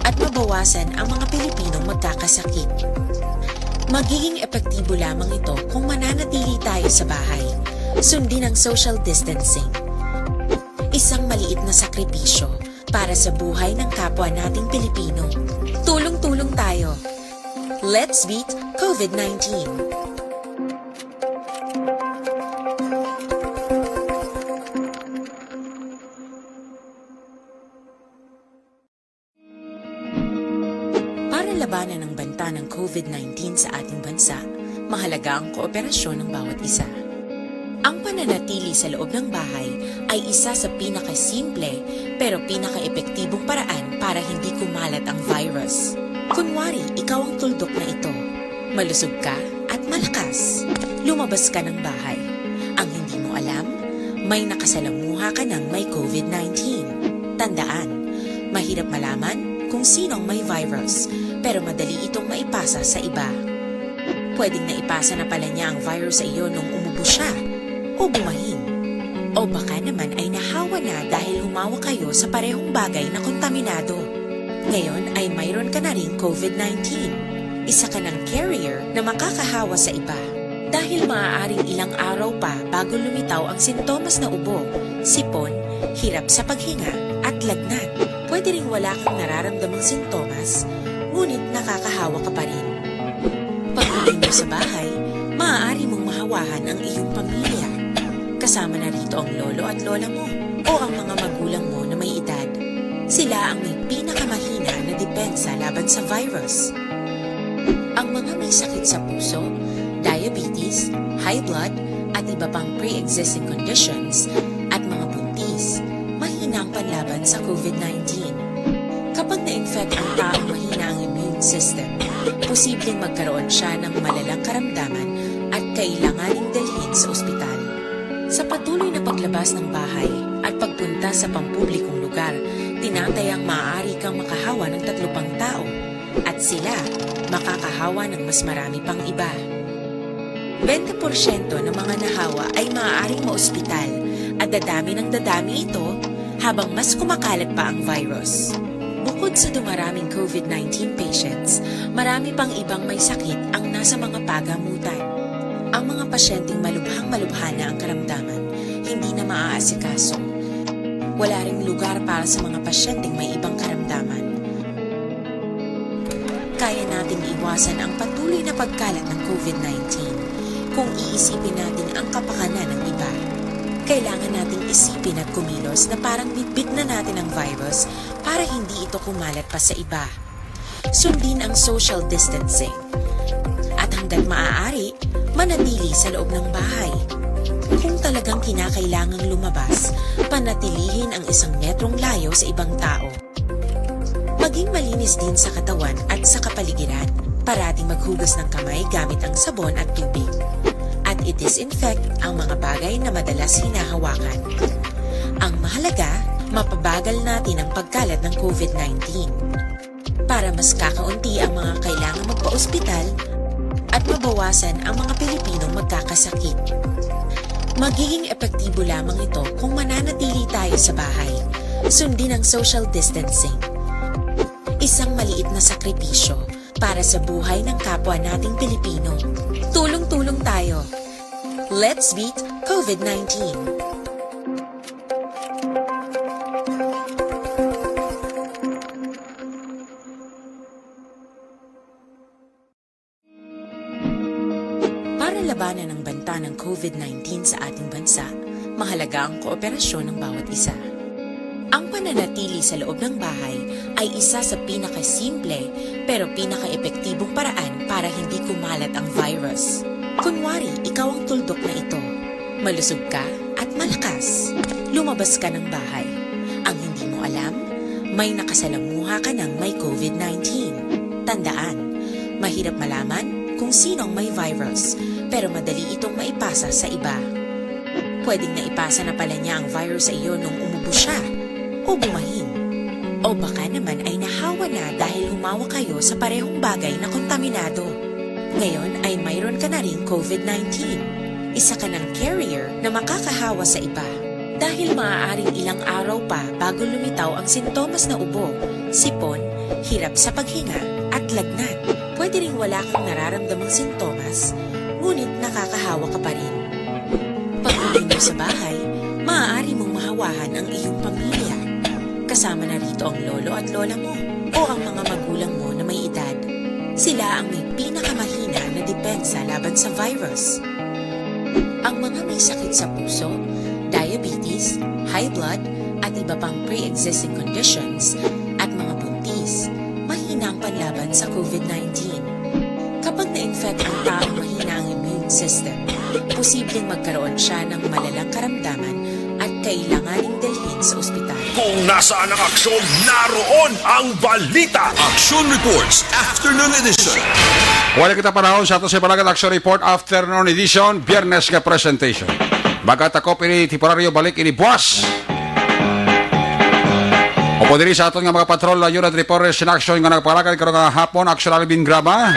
at mabawasan ang mga Pilipinong magkakasakit. Magiging epektibo lamang ito kung mananatili tayo sa bahay. Sundin ang social distancing. Isang maliit na sakripisyo para sa buhay ng kapwa nating Pilipino. Tulong-tulong tayo. Let's beat COVID nineteen. Para labanan ang banta ng COVID nineteen sa ating bansa, mahalaga ang kooperasyon ng bawat isa. Ang pananatili sa loob ng bahay ay isa sa pinakasimple pero pinakaepektibong paraan para hindi kumalat ang virus. Kunwari, ikaw ang tuldok na ito. Malusog ka at malakas. Lumabas ka ng bahay. Ang hindi mo alam, may nakasalamuha ka ng may COVID nineteen. Tandaan, mahirap malaman kung sino ang may virus, pero madali itong maipasa sa iba. Pwedeng naipasa na pala niya ang virus sa iyo nung umubo siya o bumahin. O baka naman ay nahawa na dahil humawa kayo sa parehong bagay na kontaminado. Ngayon ay mayroon ka na ring COVID nineteen, isa ka ng carrier na makakahawa sa iba. Dahil maaaring ilang araw pa bago lumitaw ang sintomas na ubo, sipon, hirap sa paghinga, at lagnat. Pwede ring wala kang nararamdamang sintomas, ngunit nakakahawa ka pa rin. Pag-uwi mo sa bahay, maaari mong mahawahan ang iyong pamilya. Kasama na rito ang lolo at lola mo o ang mga magulang mo na may edad. Sila ang may pinakamahina na depensa laban sa virus. Ang mga may sakit sa puso, diabetes, high blood, at iba pang pre-existing conditions, at mga buntis, mahina ang panlaban sa COVID nineteen. Kapag na-infect ang taong mahina ang immune system, posibleng magkaroon siya ng malalang karamdaman at kailanganing dalhin sa ospital. Sa patuloy na paglabas ng bahay at pagpunta sa pampublikong lugar, tinatayang maaari kang makahawa ng tatlo pang tao at sila makakahawa ng mas marami pang iba. Bente porsyento ng mga nahawa ay maaaring maospital at dadami ng dadami ito habang mas kumakalat pa ang virus. Bukod sa dumaraming COVID nineteen patients, marami pang ibang may sakit ang nasa mga pagamutan. Ang mga pasyenteng malubhang-malubha na ang karamdaman, hindi na maaasikaso. Wala ring lugar para sa mga pasyenteng may ibang karamdaman. Kaya nating iwasan ang patuloy na pagkalat ng COVID nineteen kung iisipin natin ang kapakanan ng iba. Kailangan nating isipin at kumilos na parang bitbit na natin ang virus para hindi ito kumalat pa sa iba. Sundin ang social distancing. At hanggat maaari, manatili sa loob ng bahay. Kung talagang kinakailangang lumabas, panatilihin ang isang metrong layo sa ibang tao. Maging malinis din sa katawan at sa kapaligiran. Parating maghugas ng kamay gamit ang sabon at tubig. At i-disinfect ang mga bagay na madalas hinahawakan. Ang mahalaga, mapabagal natin ang pagkalat ng COVID nineteen. Para mas kakaunti ang mga kailangang magpa-ospital at mabawasan ang mga Pilipinong magkakasakit. Magiging epektibo lamang ito kung mananatili tayo sa bahay. Sundin ang social distancing. Isang maliit na sakripisyo para sa buhay ng kapwa nating Pilipino. Tulong-tulong tayo. Let's beat COVID nineteen. Para labanan ang banta ng COVID nineteen sa ating bansa, mahalaga ang kooperasyon ng bawat isa. Ang pananatili sa loob ng bahay ay isa sa pinakasimple pero pinakaepektibong paraan para hindi kumalat ang virus. Kunwari, ikaw ang tuldok na ito. Malusog ka at malakas. Lumabas ka ng bahay. Ang hindi mo alam, may nakasalamuha ka ng may COVID nineteen. Tandaan, mahirap malaman kung sino ang may virus, pero madali itong maipasa sa iba. Pwedeng naipasa na pala niya ang virus sa iyo nung umubo siya o bumahin. O baka naman ay nahawa na dahil humawa kayo sa parehong bagay na kontaminado. Ngayon ay mayroon ka na ring COVID nineteen. Isa ka ng carrier na makakahawa sa iba. Dahil maaaring ilang araw pa bago lumitaw ang sintomas na ubo, sipon, hirap sa paghinga, at lagnat. Pwede ring wala kang nararamdamang sintomas, ngunit nakakahawa ka pa rin. Pag-uwi mo sa bahay, maaari mong mahawahan ang iyong pamilya. Kasama na rito ang lolo at lola mo o ang mga magulang mo na may edad. Sila ang may pinakamahina na depensa laban sa virus. Ang mga may sakit sa puso, diabetes, high blood, at iba pang pre-existing conditions, at mga buntis, mahina ang panlaban sa COVID nineteen. Kapag na-infect ang taong mahina ang immune system, posibleng magkaroon siya ng malalang karamdaman at kailanganing dalhin sa ospital. Kung nasaan ang aksyon, naroon ang balita. Action Reports, Afternoon Edition. Wala kita panahon sa ato sa Barangay Action Report, Afternoon Edition, Biyernes nga presentation. Magatakop ini temporaryo, balik ini buwas. Upod diri sa aton nga mga patrol, na Unit Reporters in Action nga nagpangalakan karon nga hapon, Action Alvin Graba,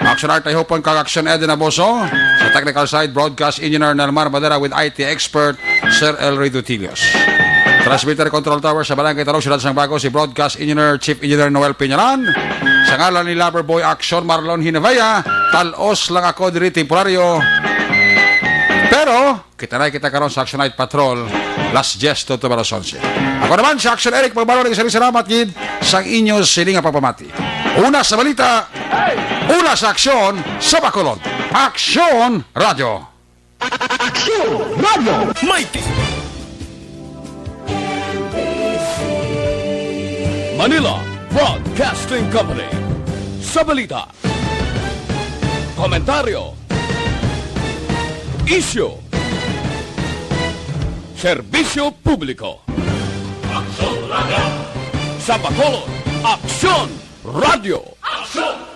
Action Art Tayhupon, kag Action Eden Aboso. Sa technical side, Broadcast Engineer Nelmar Madera with I T expert Sir Elry Dutilios. Transmitter Control Tower sa Barangay Talong, Siyudad sang Bago, si Broadcast Engineer, Chief Engineer Noel Piñalan. Sa ngalan ni Lover Boy Action, Marlon Hinavaya, talos lang ako diri temporaryo. Pero, kita na kita karon sa Action Night Patrol, las diez to, to alas onse. Ako naman si Action Eric Pagbalon, nagsiring salamat gid sang inyo sini nga pagpamati. Una sa balita, una sa aksyon, sa Bacolod. Action Radio. Action Radio. Mighty Manila Broadcasting Company. Sa balita, komentaryo, isyu, serbisyo publiko. Aksyon Radio. Sa Bacolod, Aksyon Radio. Aksyon